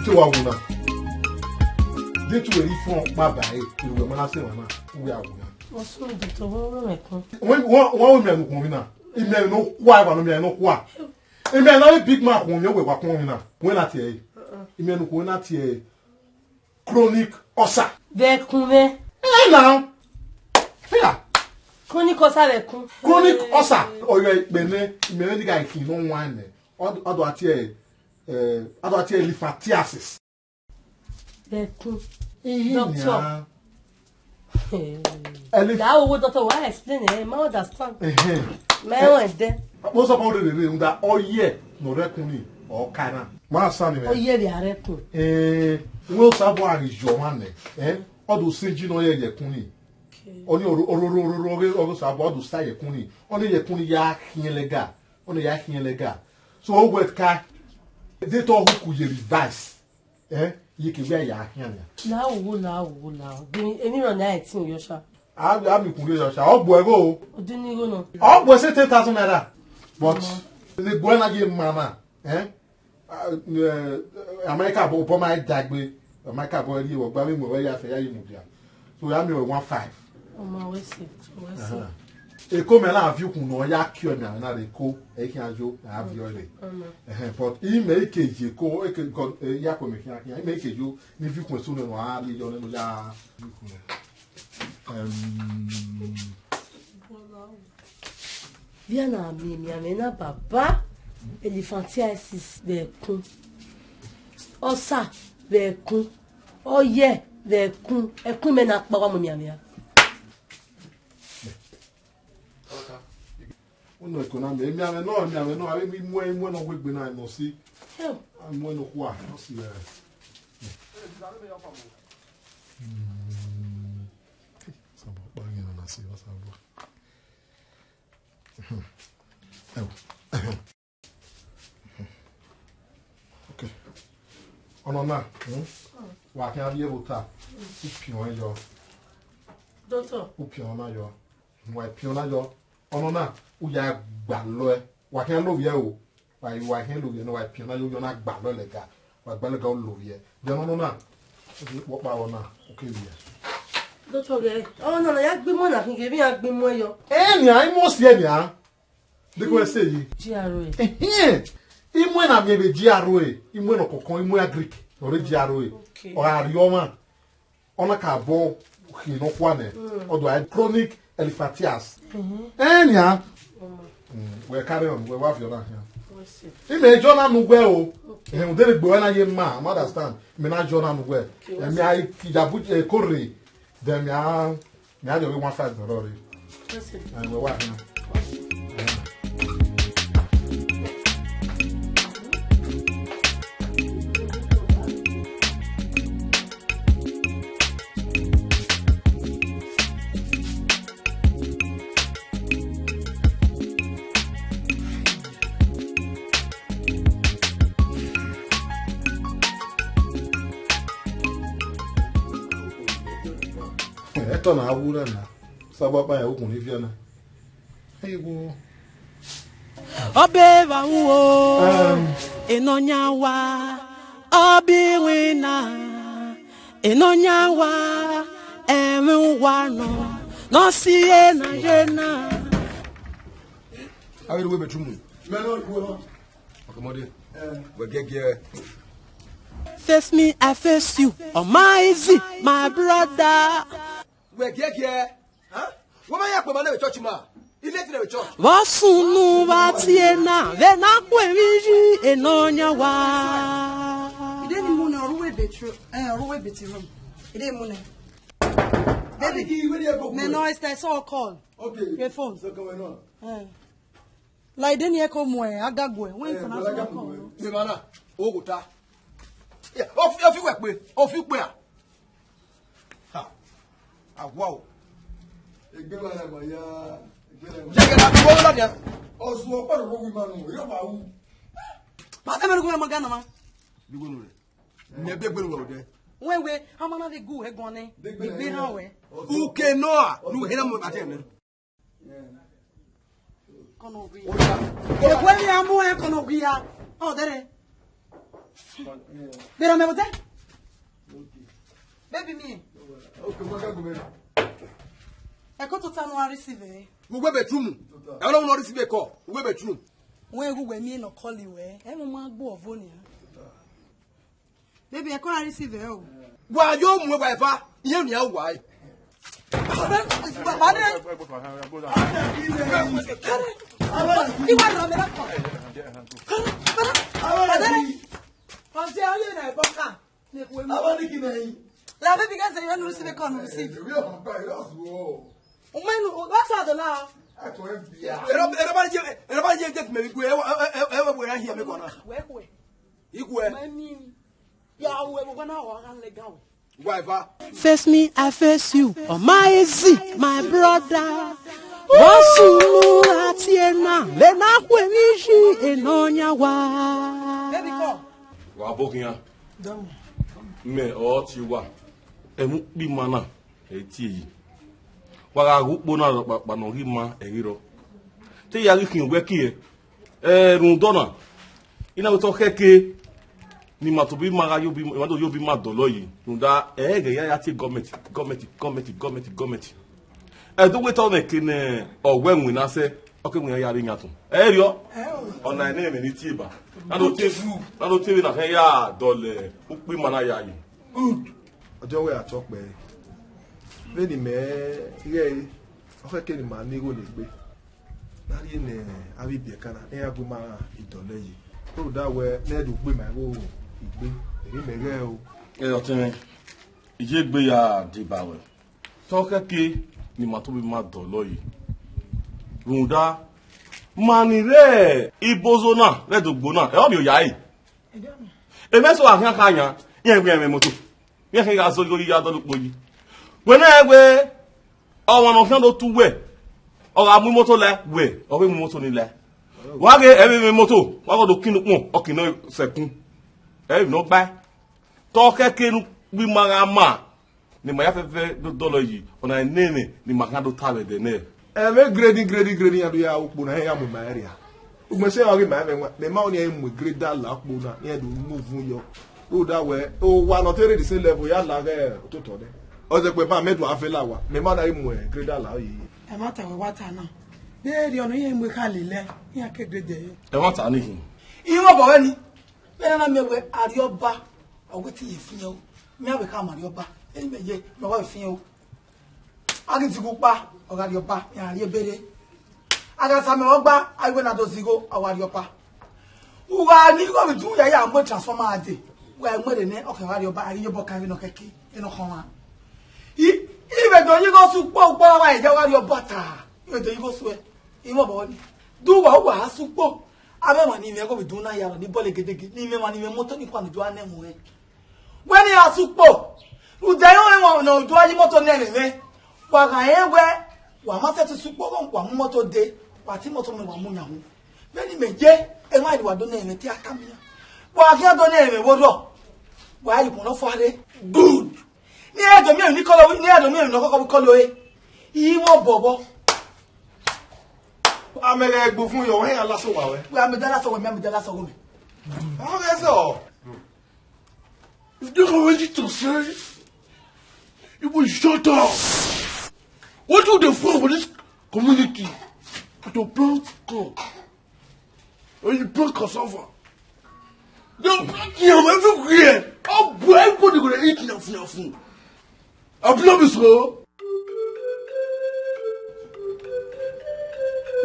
Tí wàá wò náà. Dé tí wẹ̀ rí fún ọ̀pá báyìí, ìlú ẹ̀ máa ṣe wà náà, wíwẹ̀ àwò náà. Wọ́n sún ìdí tó wọ́n rẹ̀ mẹ́kún. Wọ́n, wọ́n, wọ́n wò mí ẹnu kùn mí náà. Ìmọ̀ ẹnu kú àìwà ló mí ẹnu kú à. Ìmọ̀ ẹnu bí big man kùn mí, ó wẹ̀ wá kún mi náà. Wọ́n láti ẹ̀ yìí. Ìmọ̀ ẹnu kùn mí láti ẹ̀ yìí. Chronic ulcer. Vbe ẹkun mwẹ. Eh, now. Yeah. Chronic ulcer vbe ẹkun. Chronic ulcer. Ọyọ ikpe nẹ, imẹ ni ga ikhin nọ wan nẹ. Ọ do a tie, eh, ọ do a tie elephantiasis. Vbe ẹkun. Ihi doctor. Nia. Eli- Ga wo doctor, wa explain, eh, ma understand. Ehe. Ma ẹdẹ. Mo sọ fún ọdẹ rere, nda ọyẹ nọ rẹkun ni, ọ ka na. Ma sa ni mẹ. Ọyẹ rẹ arẹkun. Eh, wo sa bo a ghi yọ ma nẹ. Eh, ọdọ se ji nọ yẹ yẹkun ni. Okay. Ọni ororo ororo ọghe ọghe sa bo ọdọ sa yẹkun ni. Ọni yẹkun ni ya khiẹn lẹga. Ọni ya khiẹn lẹga. So o wet ka. They to hook you revise. Eh, ye ke wẹ ya khian nia. La wo, la wo, la wo. Bi emi rọ na ẹtin yọ sha. A a mi kun ye yọ sha. Ọ bu ẹgho o. Odin ni igho nọ. Ọ bu ẹse ten thousand naira. But ne gbe na ye mama, eh? Ah, eh, America bo bo ma dagbe. Ọ ma ka bọ rrie vbe ọgba vbe mu ẹre ya fẹ ya ye mudia. So ya miẹn ọre one five. Ọma wẹ sẹ, wẹ sẹ. Eko mẹ na viọ ukhu nọ ya kiọ mẹ na rre eko, ẹ i khian yo, a viọ rre. Ọma. Ẹhẹn, but imẹ i ke ye eko, eke, God, eh, ya kọ mẹ khian khian. Imẹ i ke yo, ni viọ ukhu eso nẹ nọ a rrie yọ nẹ nọ ya viọ ukhu nẹ. Via na miẹn emianmwẹ na baba, elephantiasis vbe ẹkun, ọsa vbe ẹkun, ọyẹ vbe ẹkun, ẹkun mẹ na kpa wa mu emianmwẹ a. Unu eko na mẹ, emianmwẹ nọ, emianmwẹ nọ, avbe mi mu ẹn, mu ẹn ne ọ wegbe na, nọ si. Hell. A mu ẹn ne ọ khua, nọ si, eh. Hmm. Sabọ kpa ghi nọ na si, ọ sabọ. Ẹo. Okay. Ọnọ na, hmm? Wa khian rhie vbe ota, u piọn ẹn yọ. Doctor. U piọn na yọ. Wa piọn na yọ. Ọnọ na, u ya gbalọ ẹ. Wa khian lovbiẹ o. Wa, wa khian lovbiẹ nọ, wa piọn na yọ, u yọ na gbalọ lẹga. Wa gbalọ lẹga, u lovbiẹ. Then ọnọ na, u kpa vbọ na, u ke rhie. Doctor ghẹ, ọnọ na ya gbe imọ na khin, ghe vbe iran gbe imọ yọ. Ẹ nian, imọ si ẹ nian. Deko ẹse yi. G R A. Ehẹn. Imọ na miẹn vbe G R A, imọ nọ kọkọ, imọ ya Greek, ọre G R A. Okay. Ọ gha rrie ọmwa, ọ na ka bọ khin nọkhua nẹ, mm, ọ do a chronic elephantiasis. Mhm. Ẹ nian. Mm. Mm, wẹ carry on, wẹ wa viọ na khian. Wẹ si. Imẹ jọ na nu wẹ o. Okay. Ehẹn, udere gbe wẹ na ye ma, ma understand. Mẹ na jọ na nu wẹ. Okay, wẹ si. Ẹmẹ a iyabu, eh, kore, then mẹ a Mẹ a rhie ọghe one five nọ rre. Ẹ, wẹ wa khian. Ẹtọ na wu na na. Sabọ kpa ya ukun ni viọ na. Ewo. Ọbe vbe ru o, um, enọyan wa, ọbe iwinna, enọyan wa, ẹmwẹ uwa nọ, nọ si ena ye na. Avbe ne uwe bedroom. Mẹ nọ ikhuo nọ. Ọkọmọdé. Eh. Wẹ gẹgẹ. Face me, I face you. Ọ ma easy, my brother. Wẹ gẹgẹ. Huh? Wẹ ma ya kpe ma ne vbe church ma. Ile ti ne vbe church. Vbọ sunu vbe tie na, vbe na khuẹmwi yi enọyan wa. Ide ni mu nẹ, ọ ru uwe bedroom, eh, ọ ru uwe bedroom. Ide ni mu nẹ. Baby, mẹ nọ Esther, I saw a call. Okay. Your phone. So come on. Eh. La ide ni ẹ ko mu ẹ, agaguẹ, wẹ international call. Mẹ ma na, o go ta. Yeah, ofi, ofi wẹ kpe, ofi kpe a. Ha. Awa o. Egbe ma na ma ya, egbe na ma. Jẹ gẹ na bi wo la nia. Ọsu ọkpọ do wo wi ma nu, yo ma wu. Ma te me ko ma ga na ma. Bi wo nu re. Mẹ be gbenu wẹ odẹ. Wẹ wẹ, a ma na vbe gu ẹguọn nẹ. Egbe na wẹ. Uke nọ a, nu hẹ na mu ate nẹ. Kọnọ ghi. Ewe ni a mu ẹ kọnọ ghi ya. Ọ dẹrẹ. Bẹrẹ mẹ bọtẹ. Baby mi. Ẹko tota nu a receive ẹ. Uwe bedroom. Ẹ lọ nu a receive ẹko. Uwe bedroom. Wẹ gu wẹ mi nọ call wẹ. Ẹ mo ma gbo ọvo nia. Baby, ẹ kọ ra receive ẹ o. Wa yo mu wa eva, iye ni a wa e. Baba de. Iwa ra me ra kọ. Baba de. Ọjẹ ayé na ẹbọ ká. Ne kú emu. Aba ni kí ni ẹyin? La baby guys, you no receive call, no receive. Ẹ, ẹ, ẹ, ẹ, ẹ, ẹ, ẹ, Umenu, what's all the now? Ẹ kọ FBI. Ẹ lọ, ẹ lọ bá jẹ, ẹ lọ bá jẹ, jẹ mẹ igue, ẹ wá, ẹ, ẹ, ẹ, ẹ wá wẹ ra hiẹ mi kọ na. Wẹ kú ẹ. Igue. Mẹ mi. Ya wẹ wẹ na wa kan le ga o. Whatever. Face me, I face you. Oh my easy, my brother. What's you at here now? Then I will wish you in on your wa. Baby, come. Wa bogian. Mẹ ọ ti wa. Emu kpi mana. Ẹ tie yi. Wa gha ghe ukpo na rhọkpakpa ne ọ ghi ma ẹghe rrọọ. Te ya ghi khian uwẹ kie, ẹ, rhunmwuda ọna, I na wẹ te ọ khẹke. Ne ima tobọ ima gha ye obọ ima, ima do ye obọ ima dọlọ yi. Rhunmwuda ẹghẹ ya ya tie gọọmẹnti, gọọmẹnti, gọọmẹnti, gọọmẹnti, gọọmẹnti. Ẹdẹ uwẹ te ọmwẹ ke ne ọ wẹ winna sẹ, ọ ke winna ya rre yan tọn. Ẹ i riọ? Ọna ẹnẹ ẹmwẹ ni tie ba. Na do tie, na do tie vbe na khẹ ya dọlọ ukpo ima na ya yi. Good. Ọdiọn wẹ a tọ kpẹre. Vbene imẹ ighẹ ẹre, ọ khẹke ne ima ne igho ne egbe. Ne a rhie ne avbe ibiẹka na, iran gu ima idọlọ yi. Rhunmwuda wẹ ne ẹ do gbe ima igho igbe, erriọ imẹ ghẹ o. Ẹ, ọtẹn mwẹ, I ye egbe ya deba ruẹ. Te ọ khẹke ne ima tobọ ima dọlọ yi. Rhunmwuda, ma ni rre ibozo na, rre ẹdogbo na, ẹ, ọ miẹn oya ẹre. Emẹ sẹ wa khian kha yan, iran wẹ ẹmwẹ moto. Iran khian gha zẹ igho yi ya dọlọ ukpo yi. Wẹ na wẹ, ọmwa ne ọ khian do tu wẹ, ọ gha mu imoto lae, wẹ, ọ vbe mu imoto ni lae. Wa ghe ẹmwẹ imoto, wa gha do kin ukpọn, ọ kin nọ sẹkun. Ẹ i vbe ne ọ gbae. Te ọ khẹke ne ukpo ima gha ma, ne ima ya fẹfẹ do dọlọ yi, ọna ẹnẹ ẹmwẹ ne ima khian do ta vbe ẹdẹ nẹ. Ẹmwẹ gredi, gredi, gredi, iran do ya ukpo na, iran ya mu ima ẹre ria. Ugbẹn sẹ ọghe ima ẹmwẹ wan, mẹ ma ọnii mu greda la ukpo na, iran do mu uvun yọ. Rhunmwuda wẹ, owa ne ọ te rre the same level ya la ghe ototọ nẹ. Ọ zẹ kpe ba mẹ do a fẹ la owa, mẹ ma na ghi mu greda la ọye. Ẹmwata wẹ wa ta na. Vbe erriọ ne iran mu ekhale lẹ, iran ke greda ẹre. Ẹmwata ni hin. Iran obọ wẹ ni. Vbene a na miẹn wẹ Arriọba, ọ wẹ te I ye fian o. Mẹ a vbe khama Arriọba, eni mẹ ye, mẹ wa vbe fian o. A ghi zighi ukpa, ọ gha Arriọba, iran rhie bere. A gha sa mẹ ọgba, a i wẹ na do zigho, ọ wa Arriọba. U gha ni igho vbe idu ya ya mu transformer a dee, wẹ mu ẹre nẹ, ọ khẹ wa Arriọba, a ghi ye obọ kan vbene ọ khẹke, vbene ọ khọmwa. I, I vbe do ye igho sẹ ukpo, ukpo ra wa ya wa Arriọba ta, I vbe do ye igho suẹ, I mwẹ obọ ni. De uwa, uwa a sẹ ukpo, avbe emwa ni mwẹ igho vbe idu na ya rọ ni bọlọ egedege, ni mwẹ emwa ni mwẹ imoto ni khuan ne u do a nẹ mu ẹn. Wẹ ne iran sẹ ukpo, rhunmwuda iran ọnrẹn ne ọ do a ye imoto nẹ ẹmwẹ mwẹ, wa gha rẹn wẹ wa ma sẹtin sẹ ukpo, wa mu imoto dee, wa ta imoto mwẹ wa mu yan hu. Vbene imẹ ye, emwa ni wa do nẹ ẹmwẹ te a tama iran. Wa khian do nẹ ẹmwẹ vbe orhọ, wa ya ye ukpọn ne ọ fua rre. Good. Ne iran do miẹn emwi ne I kọlọ, ne iran do miẹn emwi ne ọ kọkọ vbe kọlọ ẹre. I mwẹ obọ vbọ. Amẹ ghẹ gbe ufun yọ, wẹ iran lasa owa wẹ. Wẹ amẹ da lasa wẹ, mẹ amẹ da lasa wẹ mẹ. Ọ ghẹ zọ. If they already to say, you will shut up. What do they for for this community? To plant corn. When you plant cassava, they plant yam everywhere. How everybody gonna eat yam, yam, yam? I be not be so.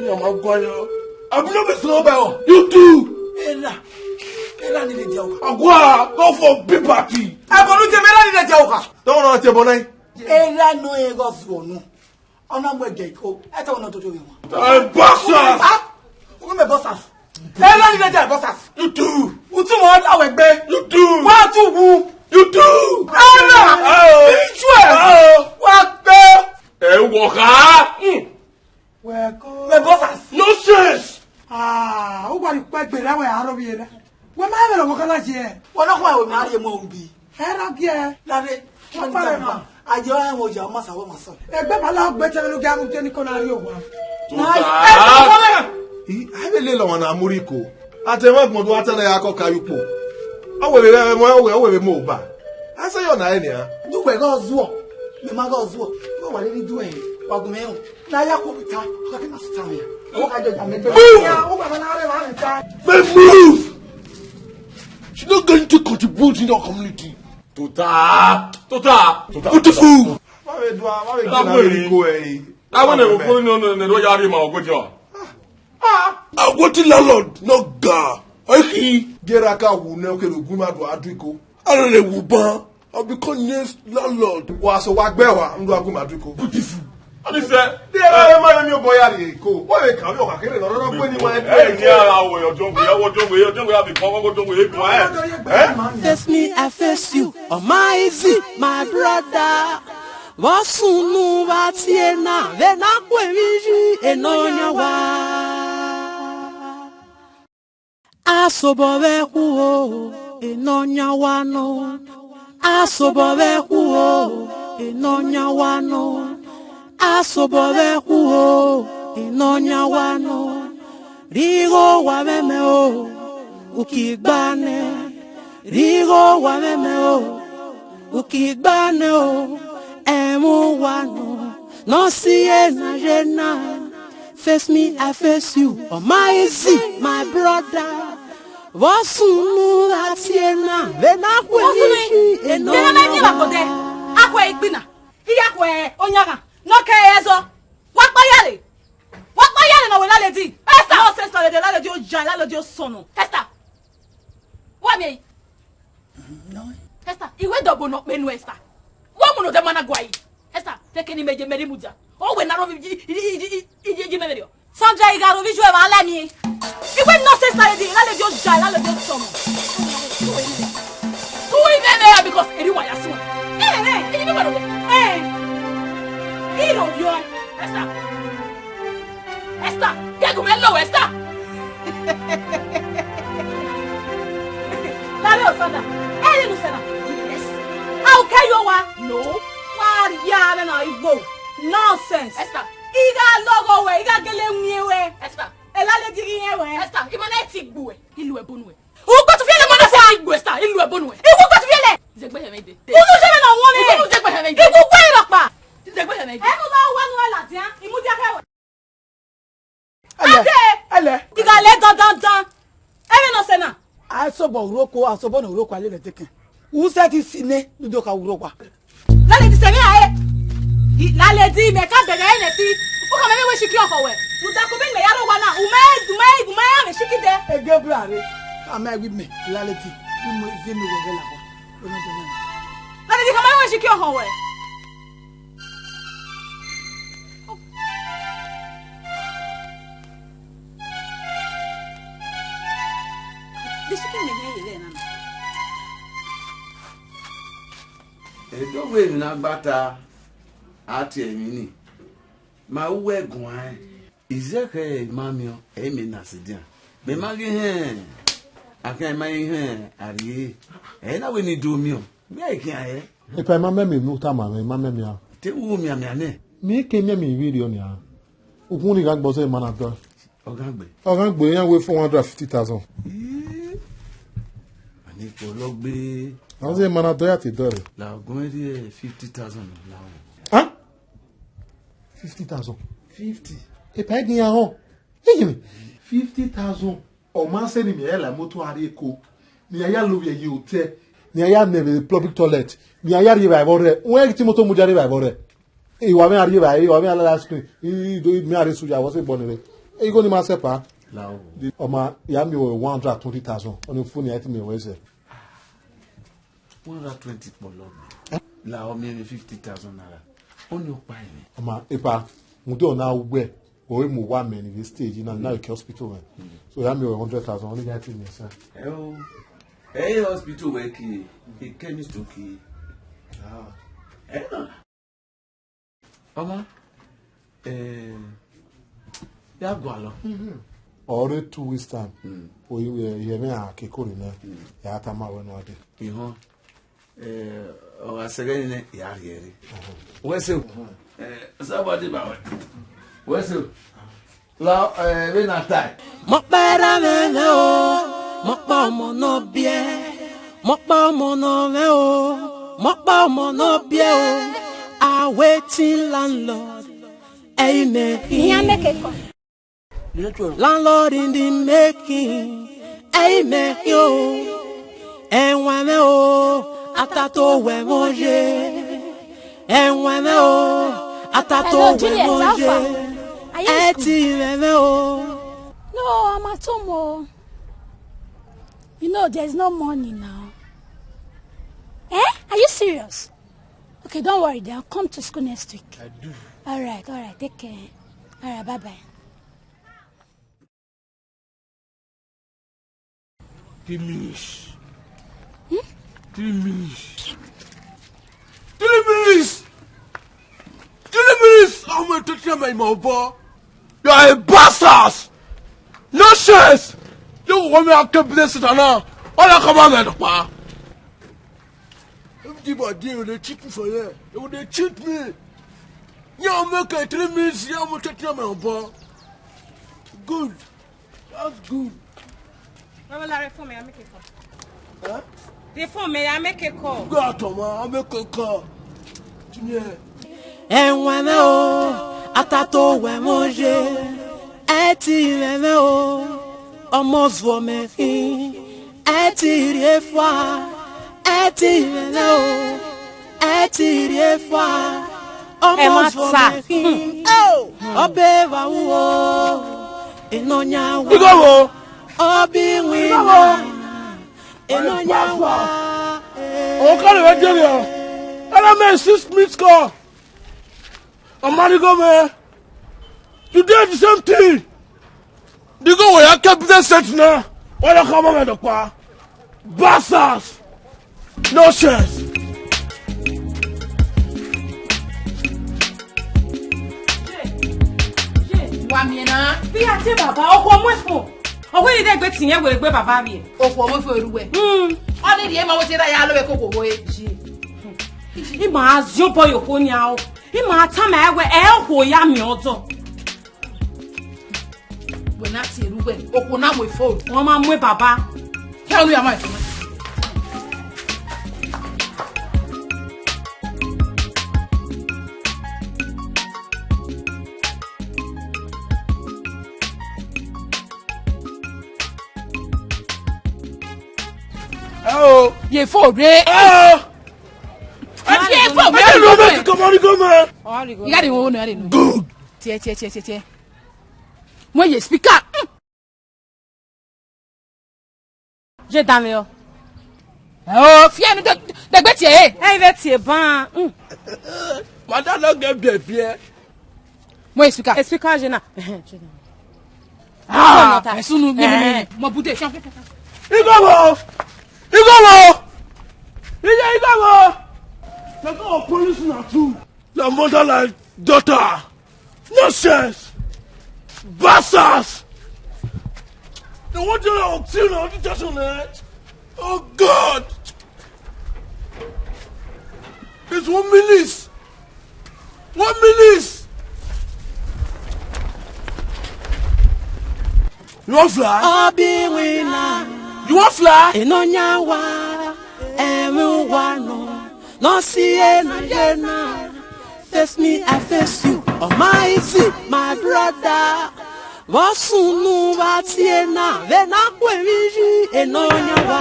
Yam, I go, I be not be so. You too. Era, era ni le dia oka. Agua, go for big party. Ẹ bọ nu tie mẹ, era ni le dia oka. Don't know what you're born. Era no e go zuo nu. Ọ na mu ẹdẹ iko, ẹ te wẹ ne ọ dodo vbe wọn. Ẹ bọ sas. Ah, u mẹ bọ sas. Ẹ la ni lẹdẹ bọ sas. You do. U tu mọ awẹ gbe. You do. Wa tu wu. You do. Ẹ na. Oh. Isu ẹ. Oh. Wa gbe. Ẹ wọ ha. Hmm. Wẹ ko. Mẹ bọ sas. Nonsense. Ah, u wa ri kpẹ gbe ra wẹ aro bi era. Wẹ ma vbe lọghọ kala ye. Wẹ na khua wẹ ma rhie mu ubi. Ẹrọ giẹ. Lare, wọ́n ní tàbí ayé ọ̀hún ọjà ọmọ sàwọ́ màá sọ. Ẹgbẹ́ bàálà ọgbẹ́ tẹ́lẹ̀ ló gé arúgbó ní kọ́nà rí òwò. Tuta. Ih, a vbe lele ọmwa na mu rre iko. A te mwẹ agbọn do a ta na ya kọ ka ye ukpo. Ọ wẹ vbe mwẹ, ọ wẹ, ọ wẹ vbe mu oba. A sẹ yọ na ẹre nian. Duwẹ ghe ọzuọ, mẹ ma ghe ọzuọ. Yọ wa rhirhi duẹ, wa gun mẹ rẹn. Na ya khuo vbe ta, ọ ka ke na sita mẹ. Ọ ka jọ ya mẹ gbe. Move! Ya, ọ gba na rre wa rre ta. Mẹ move! She's not going to contribute in your community. Tuta! Tuta! Tuta! Beautiful! Wa vbe dua, wa vbe gbe na vbe iko ẹre. Awẹ ne wo fo ni ne do ya rhie ma ogo jọ. Ah, what the landlord no ga. Oi ki. Gera ka wu ne o ke ru gu ma do adu iko. I don't know wu ban. I become next landlord. Wa so wa gbe wa, ndo agu ma du iko. Beautiful. Ani sẹ. De ra ma mi obo ya ri iko. Wa le ka mi o ka kere no no pe ni wa. Eh, ni ara wo yo jongo, ya wo jongo, yo jongo ya bi ko wo jongo e ko eh. Eh? Face me, I face you. Oh my easy, my brother. Vbọ sunu vbe tie na, vbe na ku emwi yi enọ yan wa. Asobọ vbe khuo, enọ yan wa nọ. Asobọ vbe khuo, enọ yan wa nọ. Asobọ vbe khuo, enọ yan wa nọ. Righo wa vbe mẹ o, uki gba nẹ. Righo wa mwẹ mẹ o, ukigba nẹ o, ẹmwẹ uwa nọ, ne ọ si ẹre na ye na. Face me, I face you, ọ ma easy, my brother. Vbọ sunu gha tie na, vbe na khuẹ Vbọ sunu, isi, ena vbe na ma emiẹn vbe agbodẹ, a khuẹ igbina, I ya khuẹ oyan ghan, ne ọ kẹ ẹzọ. Wa kpa ya re, wa kpa ya re ne ọ wẹ laledi. Esther! Nonsense laledi, laledi oya, laledi osọnnọ. Esther! Wa miẹn. Esther, I wẹ dọbọ ne ọ kpe nu Esther. Wa mu ne odẹ ma na gua yi. Esther, te kene imẹ ye mẹ rhie mudia. Ọ wẹ na rhọvbi iye mẹ vberriọ. Sandra, I gha ro vbe iye ruẹ vbe a la miẹn. I wẹ nonsense laledi, laledi oya, laledi osọnnọ. Tu imẹ mẹ ra because eri wa ya suẹn. Eh, eh, eh, I wẹ ro. Eh. I ro vbiọ. Esther. Esther, ghẹ gu mwẹ lo, Esther. Lare Osana, ẹ i re ne Osana. Yes. A ò kẹ ye owa. No. Wa rhie avbe na igho. Nonsense. Esther. I gha lọghọ wẹ, I gha gele wiẹn wẹ. Esther. Elaledi ghi rẹn wẹ. Esther, I ma na ti gbe uẹ, I lu ẹbo nuẹ. U gbe tufiẹlẹ, ma na ti gbe uẹ, Esther, I lu ẹbo nuẹ. I gu gbe tufiẹlẹ. Zẹgbẹ hẹ mwẹ dee. Unu ye vbe ne ọ wọn mwẹ. I gu zẹgbẹ hẹ mwẹ dee. I gu gbe rọkpa. Zẹgbẹ hẹ mwẹ dee. Ẹ mu lọ wa nu ẹre ladian, I mudia khẹ wẹ. Ẹlẹ, Ade! Ẹlẹ. I gha le dandandan. Ẹmwẹ ne ọ sẹ na. Asobọ uroko, asobọ ne uroko a lele ẹdẹkẹn. U sẹ ti si nẹ, ne u do kha ru owa. Laledi sẹ mwẹ rae. I, laledi mẹ ka bẹghe ẹre nẹ fi. U khama mwẹ wẹ sikẹ ọkhọ wẹ. Rhunmwuda ko vbene imẹ ya rre owa na, u ma, u ma, u ma ra mwẹ sikẹ dẹ. Ege bra re. Khama wẹ imẹ, laledi. U mu ezi ne wẹ ghẹ la owa. Laledi khama mwẹ wẹ sikẹ ọkhọ wẹ. Vbe sikẹ imẹ ne irẹn ye vbe na na? Edo wẹ emwi ne a gba ta, a tie emwi ni. Ma uwẹ guan. Izẹghẹ ma miẹn, ẹ i mẹ na sẹ edian. Mẹ ma ghi hẹn, a khian ma i hẹn a rrie. Ẹ i na wẹ ne I do miẹn, vbe ẹ i khian hẹ? Epa, I ma mẹ emwi ne u tama mwẹ, I ma mẹ emwi a. Te u mianmian nẹ? Mẹ i ke miẹn emwi vberriọ nian. Ukhunmwu ni gha gbe ọzọ, I ma na dọe. Ọ gha gbe. Ọ gha gbe, iran wẹ four hundred and fifty thousand. Ii, a ni kpọlọ gbe. Ọ zẹ, I ma na dọe, ya te dọe. La ọgọn rhie fifty thousand la o. Hẹn? Fifty thousand. Fifty. Epa, ẹ gi iran họn. Iye mwẹ. Fifty thousand. Ọ ma sẹ ne imẹ ya la moto a rrie Eko, ne iran ya lovbiẹ ye hotel, ne iran ya nẹ vbe public toilet, ne iran ya rrie evbare vbe ọrhẹ. Wẹ ghi te moto mudia rrie evbare vbe ọrhẹ. Iwa mwẹ a rrie evbare, iwa mwẹ a lala screen, i, i, i, mẹ a rrie suya, vbọ sẹ bọ nẹ vbe. Igho ni ma sẹ pa. La o. Ọ ma ya miẹn one hundred and twenty thousand. Ọni fo ne a te miẹn wẹ sẹ. One hundred twenty kpọlọ. La ọ miẹn mwẹ fifty thousand naira. Ọni ọkpa ẹmwẹ. Ọ ma, epa, rhunmwuda ọna wẹ, ọ i mu owa mẹ ni vbe stage na, na ke hospital mwẹ. So, ya miẹn wẹ hundred thousand, ọni ya te miẹn sa. Ẹ o, ẹ i hospital wẹ ke, e chemist o ke. Ah. Ẹ na. Ọma, eh, ya gualọ. Ọ rre two weeks time. Mm. O, eh, ihe mwẹ a ke kori nẹ, mm, ya tama wẹ ne a dee. Ihọn, eh, ọ gha sẹghe nẹ, ya rhie ẹre. Wẹ se o. Eh, somebody ba wẹ. Wẹ se o. La, eh, vbe na tae. Mọkpa erha mwẹ mwẹ o, mọkpa ọmọ ne ọ biẹ, mọkpa ọmọ ne ọ mwẹ o, mọkpa ọmọ ne ọ biẹ o, a waiting landlord, ẹ i mẹ. Iran make call. Landlord in the making, ẹ i mẹ o. Ẹwaẹn mwẹ o, a ta to wẹ ẹmwẹ oye. Ẹwaẹn mwẹ o, a ta to wẹ ẹmwẹ oye. Hello, Juliet, how far? Are you in school? Ẹ ti rẹn mwẹ o. No, I'm at home o. You know, there's no money now. Eh? Are you serious? Okay, don't worry, then I'll come to school next week. I do. All right, all right, take care. All right, bye-bye. Three minutes. Hmm? Three minutes. Three minutes! Three minutes! How many times am I, my boy? You are a bastard! Nonsense! You want me to bless it now? All I come out of the pa. Everybody, they will cheat me for here. They will, they cheat me. Yeah, I'll make it three minutes. Yeah, I'm gonna take care of my boy. Good. That's good. Mama, Larry, for me, I'll make it for. Rhie phone mẹ ya make call. Go out, man. I make a call. Junior. Ẹwẹn mwẹ o, a ta to wẹ mwẹ oye, ẹ ti mwẹ mwẹ o, ọmọ zuọ mẹ khin, ẹ ti rhie fua, ẹ ti mwẹ mwẹ o, ẹ ti rhie fua, ọmọ zuọ mẹ khin. Ọbe vbe ru o, enọ yan wa. Igho wo? Ọbe iwinna, enọ yan wa. Ọmọ kan lè wẹ jẹ mi o. Ẹlẹ́mẹ̀ six minutes call. Ọmọ arigho mẹ. Today the same thing. The go where I kept the set now. Why you come on the pa? Bastards. No sense. Wa miẹn na. Bi a te baba, okhuo mu efo. Okhuo ni degbe tiẹn wẹ egbe baba vbiẹ. Okhuo mu efo eru wẹ. Hmm. Ọ ni rhie ma wo te ra ya lo vbe koko wo e. Ima a ziobọ ye okhuo ni a o. Ima a tama ẹre wẹ, ẹ okhuo ya miẹn ọdọ. Wẹ na tie ru wẹ, okhuo na mu efo. Wọn ma mu e baba. Kẹ ọnu ya ma efo. Ẹ o. Ye fo re. Ẹ o. Ẹ fi efo re. Ẹ lọ mẹ kọmọ ni gọmọ. Igho de wo no, igho de no. Good. Tie, tie, tie, tie, tie. Mo ye speaker. Mm. Je dan vbe ọ. Ẹ o, fi ẹnu de, degbe tie. Ẹ i vbe tie ban. Mm. Madam no get biẹbiẹ. Mo ye speaker. E speaker je na. Ẹhẹn, je na. Ah, ẹ sunu mi, mi, mi. Mo bude. Igho wo? Igho wo? Iye igho wo? They go police na too. Your motherland daughter. Nonsense. Bastards. They want you to see the situation, eh? Oh God. It's one minute. One minute. You want fly? Ọbe iwinna. You want fly? Enọ yan wa, ẹmwẹ uwa nọ. Nọ si ena ye na. Face me, I face you. Almighty, my brother. Vbọ sunu vbe tie na, vbe na khuemwi yi, enọ yan wa.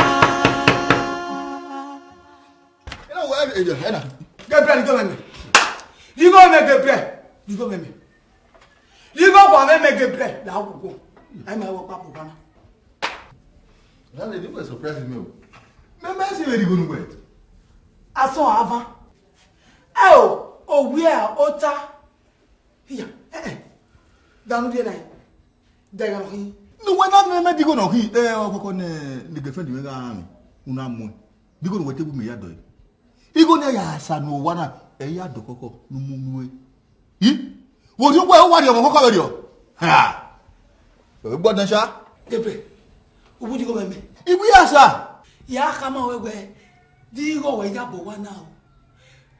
Ena wẹ, ena. Gabriel, igho mẹ mẹ. Igho mẹ Gabriel. Igho mẹ mẹ. Igho wa mẹ mẹ Gabriel. La wo wo. Ai ma wo pa ko bana. That lady was surprising me. Me me si lady go nowhere. Aso ava. Ẹ o, owiẹ ota. Iya, eh, eh. Danu die na. Dẹghe nọ khin. Ne uwẹ na nẹ mẹ digho nọ khin, ẹ, ọkọkọ ne, ne girlfriend mwẹ gha rẹn, u na muẹn. Digho ne uwẹ te gu mẹ ya dọe. Igho ne a ya sa ne owa na, ẹ ya dọ kọkọ, ne u mu nuẹ. I? Wo rhie uwẹ, u wa rhie ọmọ kọkọ vberriọ? Ha! Ẹ gbọdọn sha. Gabriel, u wu digho mẹ mẹ. I wu ya sa. Ya khama wẹ wẹ, digho wẹ ya bọ owa na o.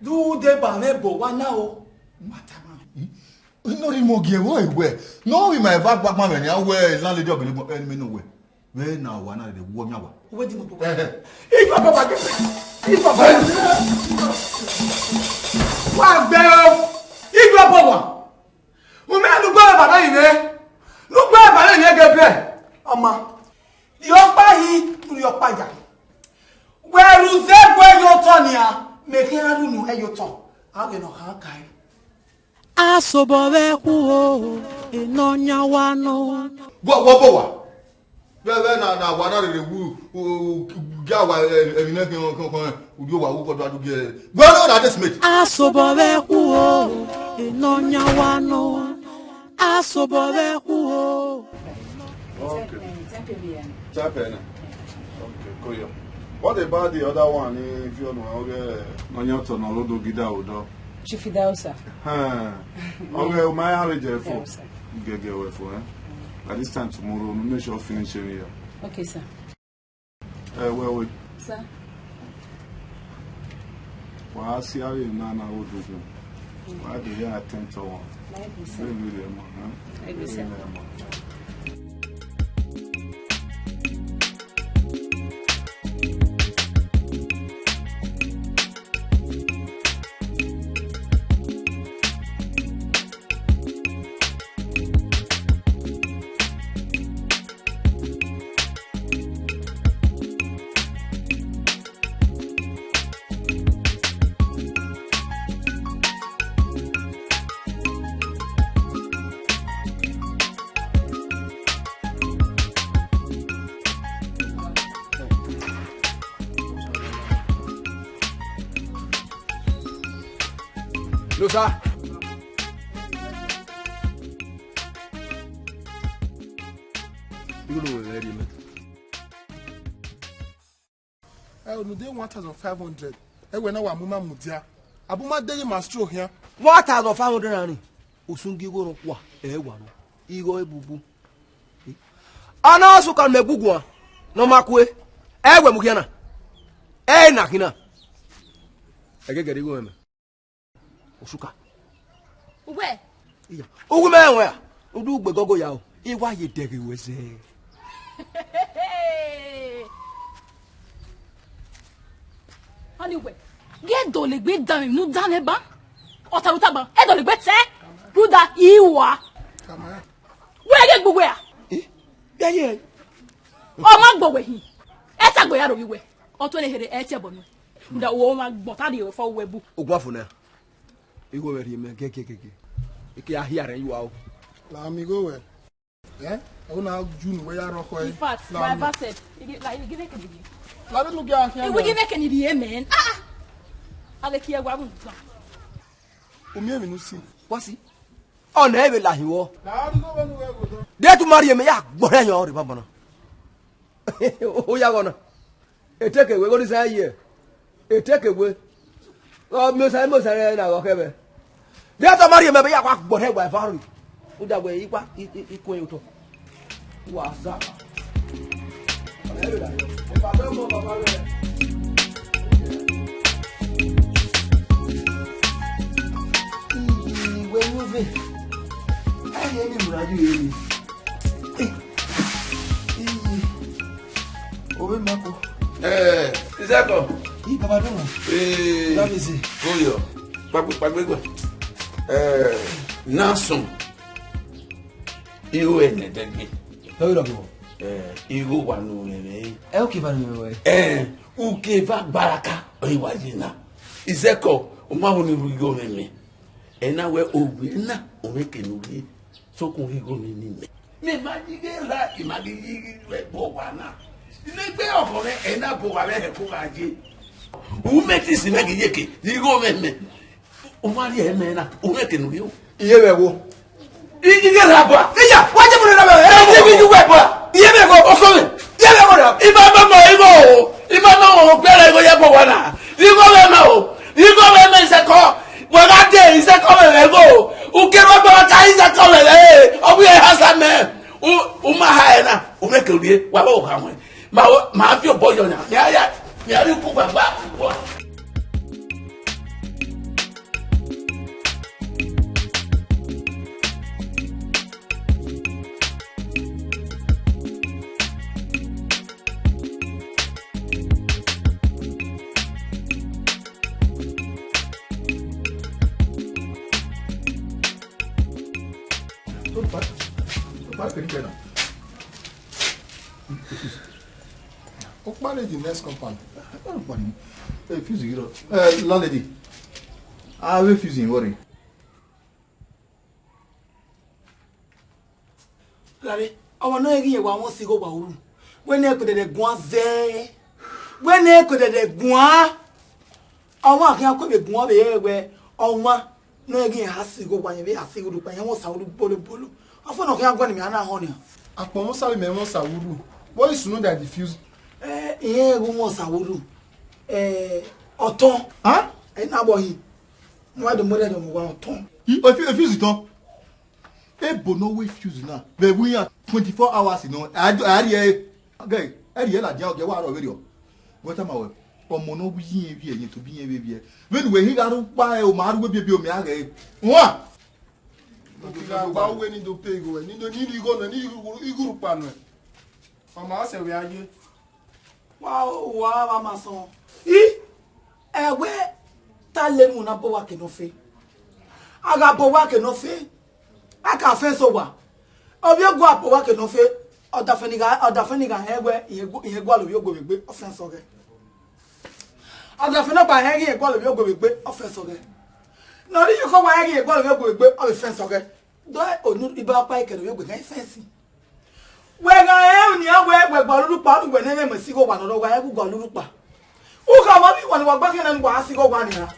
Du deba mwẹ bọ owa na o. Ma tama. I? Nọ rhie imẹ ogie vbọ wẹ, ne ọ vbe ima eva gba gbẹn mwẹ nian wẹ landlady ọgele ẹn mẹ nọ wẹ. Vbe na owa na rre wọ yan wa. Uwẹ di mo bọ. Ẹhẹ. Igho bọ wa gẹgẹ. Igho bọ wa. Wa gbẹ o. Igho bọ wa. U mẹ nu gbẹ ba na ire. Nu gbẹ ba na ire gẹgẹ. Ọma. Rhie ọkpa yi, rhie ọkpa ya. Wẹ ru zẹ wẹ ye otọ nian, mẹ khian ru nu ẹ ye otọ. A ghe nọ khan kae. Asobọ vbe khu o, enọ yan wa nọ. Wọ, wọ bọ wa. Vbe, vbe na, na wa na rere wu, u, u, u, gia wa, ẹ, emwi nẹ khian, khian, khian, u dio wa wu kọ do adu gie. Wẹ no na de smith. Asobọ vbe khu o, enọ yan wa nọ. Asobọ vbe khu o. Okay. Type ẹ na. Okay, cool, yeah. What about the other one? If you know, okay. Onye ọtọ nọ rodo gida odọ. Chief Idausa. Huh. Okay, my arrange for. Idausa. Gege we for, eh? By this time tomorrow, we make sure finish area. Okay, sir. Eh, well, wait. Sir. Wa si ave na na wo dugu. Wa de ya attempt to one. Maybe, sir. Maybe, sir. Maybe, sir. Nosa. Igho ne uwẹ mwẹ rhie mẹ. Ẹ, unu de one thousand five hundred. Ẹ wẹ na wa mu ima mudia. A bu ma deghẹ mastro khian. One thousand five hundred na rin. Usun gi igho rhọkpa, ẹ wa nọ. Igho ebubu. Ana Osuka mẹ gbuguan, ne ọ ma kue. Ẹ wẹ mu khian na. Ẹ na khin na. Ẹ gẹgẹrẹ igho mwẹ. Osuka. Uwẹ? Iya. Uwu mẹ wẹ a. Udu gbe gogo ya o. I wa ye dẹghe wẹ zẹ. Ọni wẹ, ghe dọlegbe dan mwẹ, ne u dan mwẹ ban. Ọ ta ru ta ban. Ẹ dọlegbe tẹ. Rhunmwuda, I wa. Wẹ ghe gbe uwẹ a? Eh? Ya ye. Ọ ma gbe wẹ hin. Ẹ ta gbe ya ro vbe wẹ. Ọ tuẹ ne here ẹ tie ẹbọ nuẹn. Rhunmwuda, wo ma gbọn ta rhie fọ wẹ bu. Ogun afo na. Igho mwẹ rhie mẹ gẹgẹgẹgẹ. Eke a hia rẹ, I wa o. La mi igho wẹ. Eh? Ọ na ju ne uwẹ ya rhọkọ ẹre. In fact, la my mi. Bastard, igi, la, igi vẹ kene rie. La vbe nu gia khian. Iwu igi vẹ kene rie, man. Ah! A vbe kie wa gun gba. U miẹn emwi ne u si. Wa si. Ọ nẹ vbe la hin wọ. La a ru igho vbe nu wẹ ghodọ. De tu ma rhie mẹ ya gbọrhẹ yan rre banbanna. Oya gọ na. Eteke we, godi sa ye. Eteke we. Ọ, mi osa, mi osa rẹ na gọ kẹmẹ. De tọ ma rhie mẹ, be ya kwa gbọrhẹ wa eva rri. U da wẹ ikpa, i, i, i kuen otọ. Wa za. Iwe nuve. Aye ni mura ju ye ni. Eh. Iye. Ovbe ma ko. Eh, Iseko. I baba dọmọ. Eh. That is it. Go yo. Pagbe, pagbe gbe. Eh, na sọn. Igho ẹnẹ dẹgbe. Ẹ wẹ rọ bọ. Eh, igho wa nu rẹ rẹ. Ẹ o ke va nu rẹ. Eh, u ke va gbaraka, ọ i wa ye na. Iseko, u ma hu ni ru igho mwẹ mẹ. Ẹ na wẹ ovbi na, u mwẹ ke nu rre. Sokun igho ni ni mẹ. Mẹ ma yi ghe ra, I ma ghi yi ghe ru ẹbọ wa na. Imẹ gbe ọkhọ mwẹ, ẹ na bọ wa vbe ẹhẹn ko gha ye. U mẹ ti si mẹ ghi ye ke, igho mwẹ mẹ. U ma rhie mẹ na, u mwẹ ke nu rre o. Iye vbe wo. I, I ghe ra bọ. Iya, wa je mu na bọ. Ẹ, I ghe ju wẹ bọ. Iye vbe wo, ọkhọ mwẹ. Iye vbe wo ra. I ma ma ma igho o. I ma ma wo, gbẹrẹ igho ye bọ wa na. Igho mwẹ mẹ o. Igho mwẹ mẹ Iseko. Wẹ gha de Iseko mwẹ vbe igho. U ke rhọkpa ka Iseko mwẹ vbe. Ọ wi e ha sa mẹ. U, u ma ha ẹre na. U mwẹ ke rrie. Wa vbe o kha wẹn. Ma, ma fi obọ yọ yan. Mẹ a ya, mẹ a rhie uku gbagba. Don't pack. Don't pack any kind of. Okpale the next compound. Hey, fuse you. Uh, landlady. I have a fuse in worry. Lare, ọmọ ne ọ ghi ye wa wọn si igho wa uru. Wẹ ne ẹkpẹdẹdẹ guan zẹ. Wẹ ne ẹkpẹdẹdẹ guan. Ọmọ akhian kue vbe guan vbe wẹ ọmọ ne ọ ghi ha si igho wa yẹn vbe ha si igho rukpa yẹn wọn sa uru bolo bolo. Ọfọ ne ọ khian guan ni mẹ a na họn nian. Akpọ wọn sa vbe mẹ wọn sa uru. What is no that diffuse? Eh, iye ru wọn sa uru. Eh, ọtọn. Huh? Eh, na bọ hi. Mo wa do mo rẹ do mo wa ọtọn. I, o fi, o fuse tọn. Ebo ne ọ wẹ fuse na, vbe ẹvbo iran twenty-four hours nọ, a do, a rhie ẹre. Ọgẹ, ẹ rhie ladian, ọgẹ wa rrọọ vberriọ. Wẹ tama wẹ, ọmọ ne ọ yin vbiẹ, yin tobọ iran vbe vbiẹ. Vbene uwẹ hin gha rre ukpa ẹre, ọ ma rre uwẹ biẹbiẹ, ọ mẹ a ghẹ. Wan! Gba uwẹ ni do pay igho, ni do, ni rhie igho nọ, ni rhie igho rukpa nọ. Ọ ma sẹ wẹ a ye. Wa, wa, wa ma sọn. I, ẹwẹ ta lele mu na bọ wa ke nọ fe. A gha bọ wa ke nọ fe. A ka fence owa. Ovbi ogo a bọ wa ke nọ fe. Ọdafẹn ni gha, ọdafẹn ni gha hẹn wẹ, irẹn gu-, irẹn gualọ ovbi ogo vbe egbe, ọ fence ọghẹ. Ọdafẹn nọkpa hẹn ghi irẹn gualọ ovbi ogo vbe egbe, ọ fence ọghẹ. Ne ọ rhie iyeke owa hẹn ghi irẹn gualọ ovbi ogo vbe egbe, ọ vbe fence ọghẹ. Do onu iba ọkpa ikẹre ovbi ogo hẹn fence. Wẹ gha rẹn unu nian wẹ, wẹ gua lurhukpa, unu wẹ ne ẹmwẹ si igho owa ne ọ rre, wa rẹn gu gua lurhukpa. U khama vbe iwọ ne wa gba khian na ne wa si igho owa nian.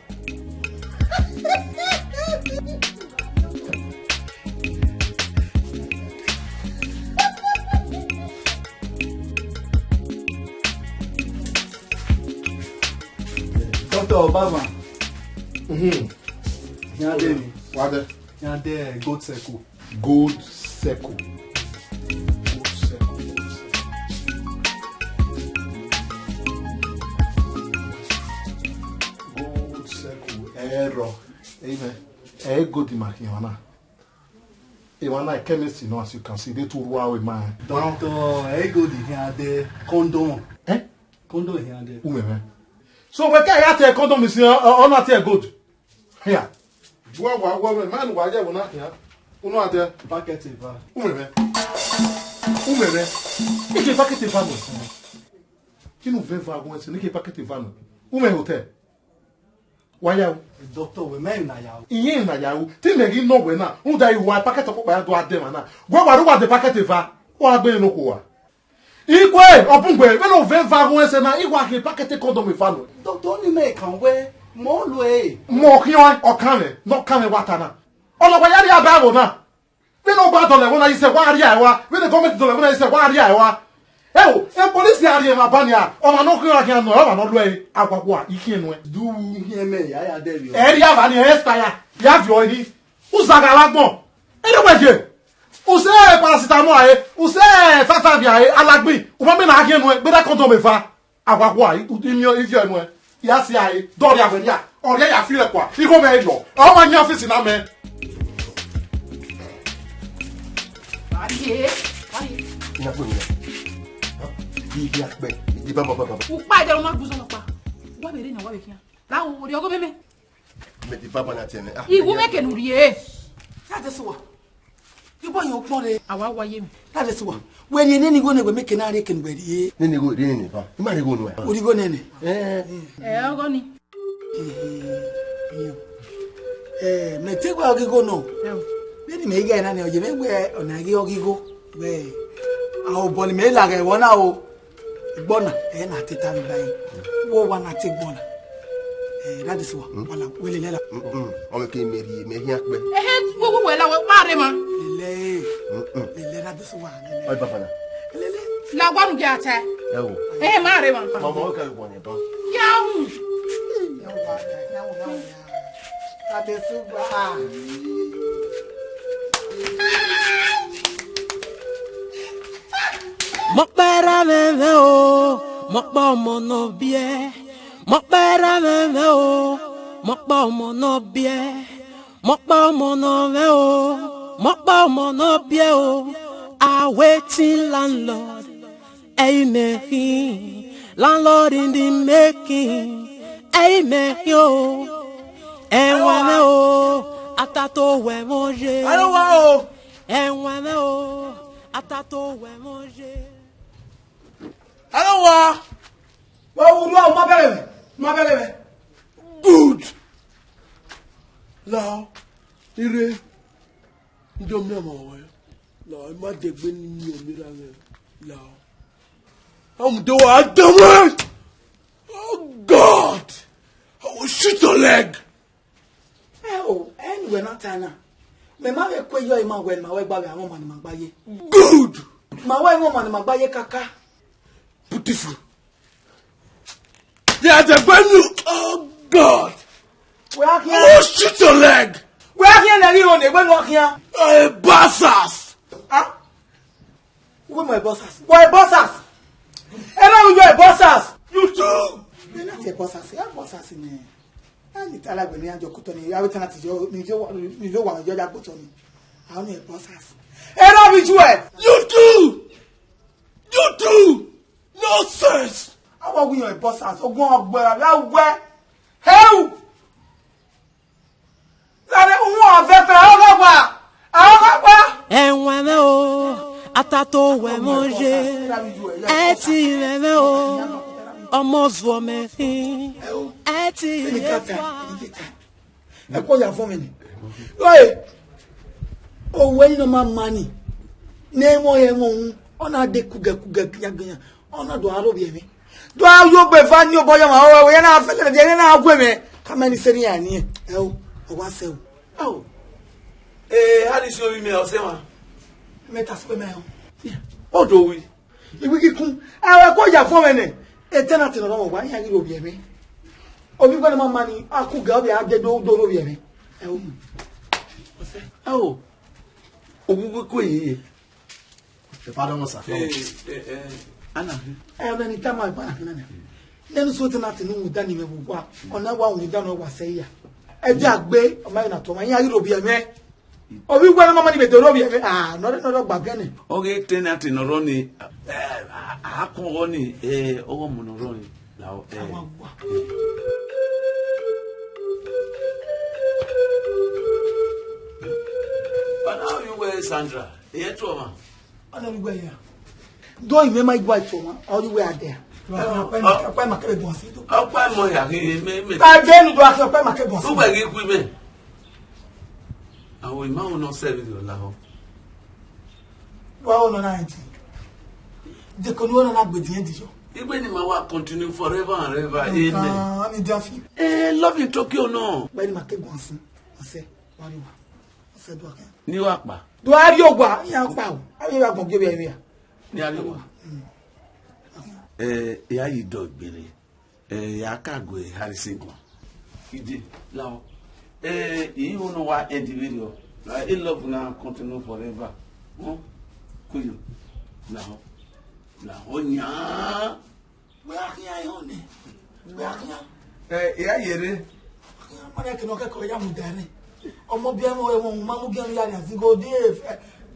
Doctor Obama. Mhm. Yan de ni. Wa de. Yan de gold circle. Gold circle. Gold circle. Gold circle. Gold circle. Error. Amen. Eh, gold ma khian na. Emwa na chemist nọ, as you can see, they too rua with my. Doctor, eh, gold khian de condom. Eh? Condom khian de. Umeme. So we ka ya te condom is, uh, uh, on at gold. Yeah. Wa wa wa, man, wa je wona khian. Unu ate. Packet eva. Umeme. Umeme. Ike packet eva no. Kinu vẹ eva gun ẹse, ne ike packet eva no. Ume hotel. Wa ya o. Doctor, we mẹ na ya o. Iye na ya o. Ti mẹ ghi nọ wẹ na, u da i wa packet ọkpọkpa ya do adẹ ma na. Wẹ wa ru wa de packet eva. Wa gbe no ko wa. Ikwe, ọbungbe, vbene ovẹn eva gun ẹse na, I wa khin packet condom eva no. Doctor, ni mẹ kan wẹ, mọ lo e. Mọ khian ọkan mwẹ, ne ọkan mwẹ wa ta na. Ọnọkpa ya rhie aba ẹvbo na. Vbene ọ gba dọlọ ẹvbo na, isẹ wa rhie ẹre wa. Vbene gọọmenti dọlọ ẹvbo na, isẹ wa rhie ẹre wa. Ẹo, e polisi a rhie emwa ba nia, ọmwa ne ọ khian khian nọ, ọmwa ne ọ lu ẹre, aguagua, I khian nuẹn. Du u khian mẹ, ya ya dẹ vbe ọ. Ẹ rhie ava ni, ẹ expire, ya viọ ehi. U zagha vbe agbọn. Ene wẹ ye. U sẹ paracetamol a re, u sẹ five five a re, alagbin, u ma mẹ na khian nuẹn, gbe da condom eva. Ahuahua, i, i, i, ivio nuẹn, ya si a re, dọrhia wẹ nia, ọ rhie ya fi rẹ kua, igho mwẹ yọ, ọ ma yan ọfisi na mẹ. Ariẹ, ariẹ. Ina kpe mi. Di, di akpẹ, di ba, ba, ba, ba. Ukpa ẹdẹ ọmọ gbuzọ nọkpa. Wa bẹrẹ na, wa bẹ khian. La wo, wo ri ọgọ mẹmẹ. Mẹ di baba na tiẹ nẹ. Ah, iwu mẹ kenu rhie. That is what. Ibo yẹn ọkpọn rre. A wa wa ye mi. That is what. Wẹ ni nene igho nẹ, wẹ mẹ kẹ na rhie kenu wẹ rhie. Nene igho, rhie nene ba. I ma rhie igho nuẹn. Wo rhie igho nene. Eh. Ẹ, ọgọ ni. Eh, mẹ te wẹ ọghe igho nọ. Ẹ o. Vbene mẹ i gha na nẹ, ọ ye mwẹ wẹ ọna ghi ọghe igho. Wẹ, a obọ ni mẹ i lagha ẹvbo na o. Igbọ na, ẹ na te ta vbe ba ẹre. Wo wa na te igbọ na. Eh, that is what. Mm. Wala, wele lela. Mm, mm. Ọmọ ke mẹ rhie, mẹ rhie akpẹ. Ehe, wo, wo, wẹ la, wẹ, ma rre ma. Lele. Mm, mm. Lele, that is what. Lele. Oi, baba na. Lele. La wa nu ge ata. Ẹ wo. Ehe, ma rre ma. Mama, o ka gbọ nẹ ba. Ya wu. Ya wu, ya wu, ya wu, ya wu. That is what. Mọkpẹra mwẹ mwẹ o, mọkpẹ ọmọ nọ biẹ. Mọkpẹra mwẹ mwẹ o, mọkpẹ ọmọ nọ biẹ. Mọkpẹ ọmọ nọ mwẹ o, mọkpẹ ọmọ nọ biẹ o. A waiting landlord, ẹi mẹ khin. Landlord in the making, ẹi mẹ khin o. Ẹwẹn mwẹ o, a ta to wẹ mwẹ oye. Aro wa o. Ẹwẹn mwẹ o, a ta to wẹ mwẹ oye. Aro wa. Wa wu ru, ma bẹghe mwẹ, ma bẹghe mwẹ. Good. Lao, ire. Ndị ọmịa ma wẹ, la, ẹ ma dẹgbe ne I miẹn ọmọ erha mwẹ, la. Amudo wa dẹ mwẹ. Oh God, I will shoot your leg. Ẹ o, ẹ ni wẹ na ta na. Mẹ ma vbe kue yọ ima wẹ ma wẹ gba vbe amọ ma ni ma gba ye. Good. Ma wẹ amọ ma ni ma gba ye kaka. Beautiful. Yeah, the venue. Oh God. Wẹ a khian. I will shoot your leg. Wẹ a khian na ri one, wẹ no khian. A bossas. Ah? Wẹ my bossas. Wẹ bossas. Ẹ na wẹ bossas. You too. Ẹ na te bossas. Ẹ bossas ni. Ẹ ni tala gbe ni ajo kutọ ni. Ẹ wẹ tana ti yo, ni yo, ni yo wa yo ya kutọ ni. A ni bossas. Ẹ na bi ju ẹ. You too. You too. Nonsense! Awa wi yan bossas, ogun ọgbẹra vbe awẹ. Heu! Lare uwọn ọvẹfẹ ọghọgba, ọghọgba. Ẹwẹn mwẹ o, a ta to wẹ mọ ye. Ẹ ti mwẹ mwẹ o, ọmọ zuọ mẹ khin. Ẹ ti mwẹ fa. Ẹ kọ ya vọn mwẹ ni. Oi, owẹ ni nọ ma ma ni. Ne ẹmwẹ ọnrẹn ẹmwẹ uhunmwu, ọ na de kugẹ kugẹ giangbe yan, ọ na do aro vbiẹ mwẹ. Do a yo gbe eva ni obọ yọ ma, ọ wẹ ya na fẹlẹ rẹ, ya na gu mwẹ. Ka mẹ ni sẹ ne iran ni. Ẹ o, ọ wa sẹ o. Ẹ o. Eh, Harrison, ovbi mẹ, ọse mwa. Mẹ ta sẹ mẹ o. Ọ do wi. Iwighi kun. Ẹ ko ya fo mwẹ nẹ. Tenant ne ọ rọ mwẹ owa, iran ghi rhovbiẹ mwẹ. Ovbi uwẹ ne ọ ma ma ni, a ku ga ovbi a de do, do rhovbiẹ mwẹ. Ẹ o. Ẹ o. Oghughu ku ehe. Pardon, sir. Eh, eh, eh, Ana. Ẹ, ọnẹ ni tama ẹgba na khin na. Nene so tenant ne u winna ni mwẹ vbe owa. Ọna wa winna ne ọ wa sẹ ya. Ẹ dia gbe, ọ ma na tọ ma, iran ghi rhovbiẹ mwẹ. Ovbi uwẹ ne ọ ma ma ni vbe do rhovbiẹ mwẹ. Ah, nọ rẹ, nọ rẹ gba gẹnẹ. Ọghe tenant ne ọ rọ ni, eh, a, a kun ọghọ ni, eh, ọghọ mu ne ọ rọ ni. Lahọ, eh. Awa wa. Ọna ovbi uwẹ Sandra, ẹ i tuẹ ọmwa. Ọna ovbi uwẹ ya. Do imẹ ma igua tuẹ ọmwa, ọ ovbi uwẹ a dia. Ọkpa ima, ọkpa ima kẹvbe guan si do. Ọkpa ima ya ghi mẹ, mẹ. Ta je nu do akhin ọkpa ima kẹvbe guan si. Uwẹ ghi gu imẹ. Aho ima ho ne ọ sẹ vberriọ lahọ. Wa ho nọ na rẹn di. Dekọ ne u ho nọ na gbe ediẹn di yọ. Igbe ni ma wa continue forever and ever. Amen. Nkan, ani dia fi. Eh, love in Tokyo nọ. Wẹ ni ma ke guan sun. Ọsẹ, wa rri owa. Ọsẹ do akhin. Ni wa kpa. Do a rri owa, iran kpa o. Avbe wa gbọn gie ovbi ẹre vbe a. Ni a rri owa. Mm. Eh, ya yi dọ gbere. Eh, ya ka gue Harrison guan. Ide, lahọ. Eh, I ho ne ọ wa end vberriọ. Like, I love na continue forever. Huh? Kuyo. Lahọ. Lahọ yan. Wẹ a khian ihọn nẹ. Wẹ a khian. Eh, I ya yere. Ọmọ ne kene ọkẹkọ ya mu da nẹ. Ọmọ biẹ mu ẹmwẹ, ma mu giẹn ya nia zigo de,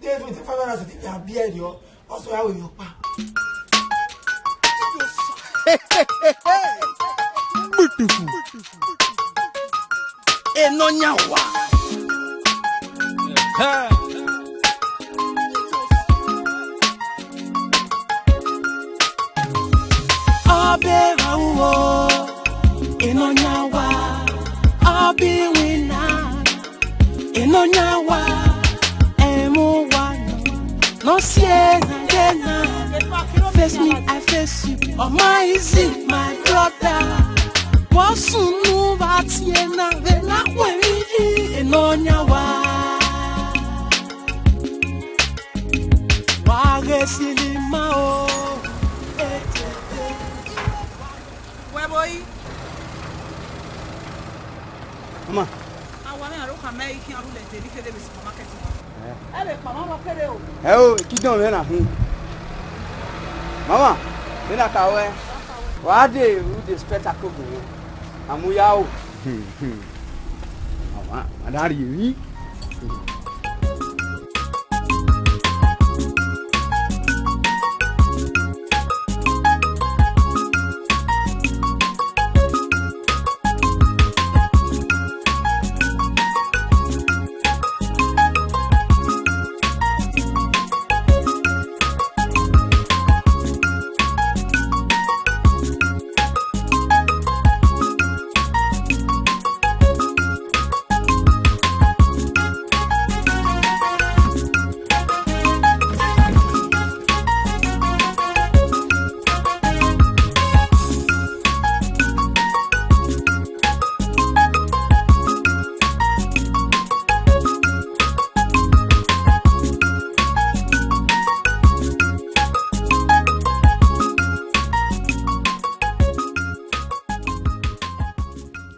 de five hundred cedi ya biẹ rriọ. Ọsọ ya wẹ ọkpa. Enọyawa. Ọbe ra uwo, Enọyawa, ọbe iwinna, Enọyawa, ẹmwẹ uwa nọ, nọ si ena ye na. Face me, I face you, ọ ma easy, my brother. Vbọ sunu vbe a tie na, vbe na khuẹmwi yi, Enọyawa. Wa ghe sinima o. Wẹ vbo yi? Mama. Awa mwẹ aro kha mẹ i khian rhulẹ dee, ne I kherhe vbe supermarket na. Eh. Ẹ vbe kpa mama kherhe o. Ẹ o, kingdom mwẹ na hin. Mama, vbene a ka ruẹ, wa dee ru the spectacle gbe mwẹ. Amuya o. Mama, a na rhie emwi.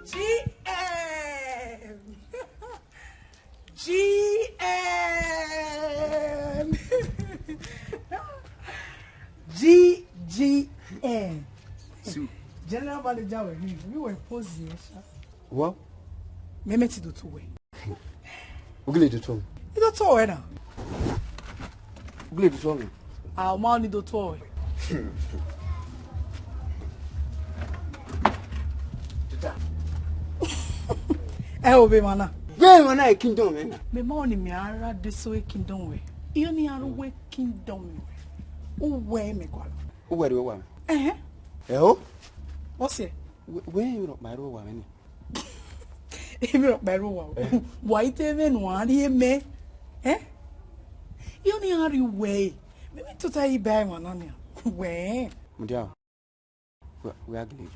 G M. G M. G G M. Su. General manager wẹ hin, mi wẹ pose yẹ sha. Wọ? Mẹ mẹ ti do to wẹ. U gele do to mi? I do to wẹ na. U gele do to mi? A, ọ ma ni do to wẹ. Ẹ o, vbe emwa na. Vbe emwa na, e kingdom mwẹ na. Mẹ ma ọni mẹ a ra de so e kingdom wẹ. Iyo ni a ru wẹ kingdom wẹ. U wẹ mẹ gualọ. U wẹ rre owa mwẹ. Ẹhẹn. Ẹ o? What's it? Wẹ, wẹ emwi rhọkpa rre owa mwẹ ni. Emwi rhọkpa rre owa. Eh. Wa i te mwẹ ne uan rhie mẹ. Eh? Iyo ni a rhie uwẹ. Mẹ, mẹ tota i ba emwa na nia. Wẹ. Mudia. Wẹ, wẹ a gele yo.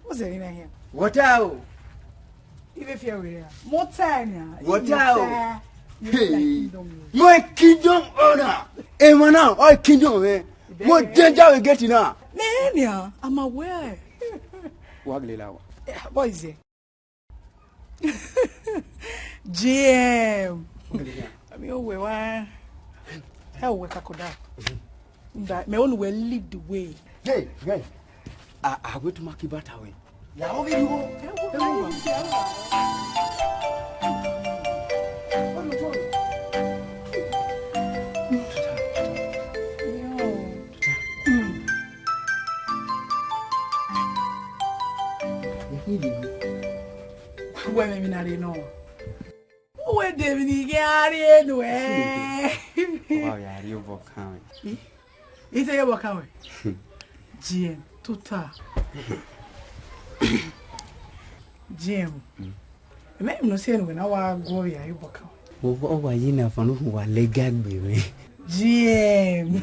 What's it in here? Water o. I vbe fiẹ werriẹ. Mota nia. Water o. Mota. Hey, my kingdom owner. Emwa na, ọ kingdom mwẹ. Mo danger vbe gate na. Nẹ nian, I'm aware. Wa gele la wa. Eh, boys, eh. G M. Ami owe wa. Ẹ wẹ kakoda. Nda, mẹ onu wẹ lead the way. Hey, guy. A, a wẹ tu ma ki bata wẹ. Ya o ghi wo. Wẹ mẹ emwi na rre nọ. Uwẹ de emwi ne I ghi a rrie nuẹ. Wa ya rrie obọ kan mwẹ. I te ye obọ kan mwẹ. G M, tota. G M. Mẹ emwi ne ọ si ẹre ne uwẹ na wa guọghọ ya rrie obọ kan mwẹ. Ọ wa ye na fan nu wa lẹga gbe mwẹ. G M.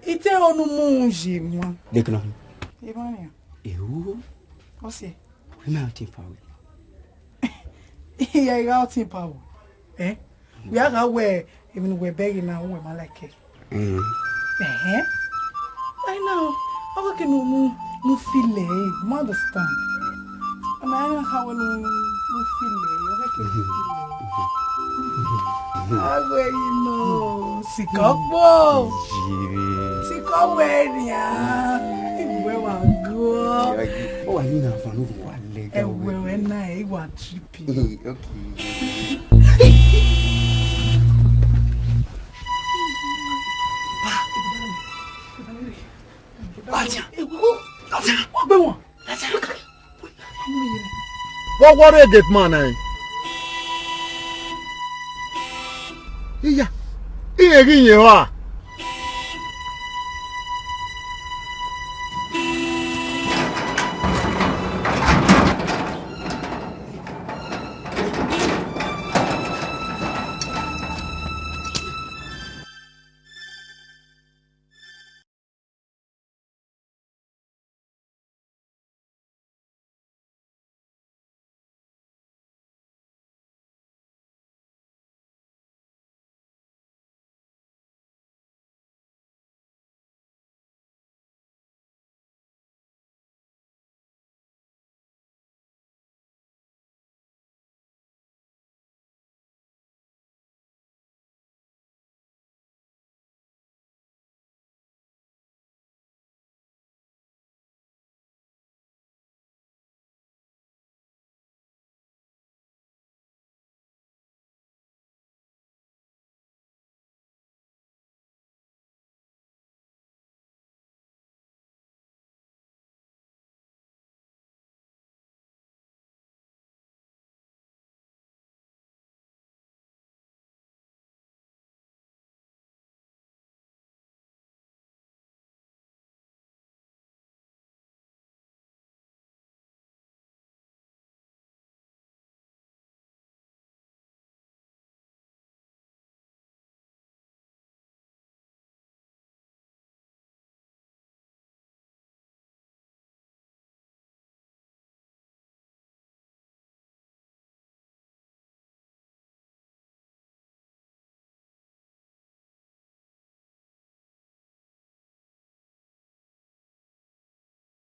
I te ho ne u mu ye nua. Dekun. Emwa nian. Ehu. Ọ si. Wẹ ma ọtẹn pa wẹ. Iya, I gha ọtẹn pa wẹ. Eh? Wẹ a gha wẹ emwi ne uwẹ bẹghe na, uwẹ ma like. Mm. Ẹhẹn. Right now, ọ ghi ke ne u, ne u, ne u feel ẹre, ma understand. Ọna ẹre na kha wẹ ne u, ne u feel ẹre, ọ ghi ke ne u feel ẹre. Agbẹrinọ, sikẹ ọkpọ. Sikẹ ọwẹ nian. Iwẹ wa guọ. Ọ wa ni na fan nu wa lẹga. Ẹwẹ wẹ na, I wa trip. Okay. Latia. Latia. Wọ́n gbé wọn. Latia. Wọ́n wọ́rọ̀ èdè fún ọ̀nà yìí. Iya, iye ghi yẹn wa.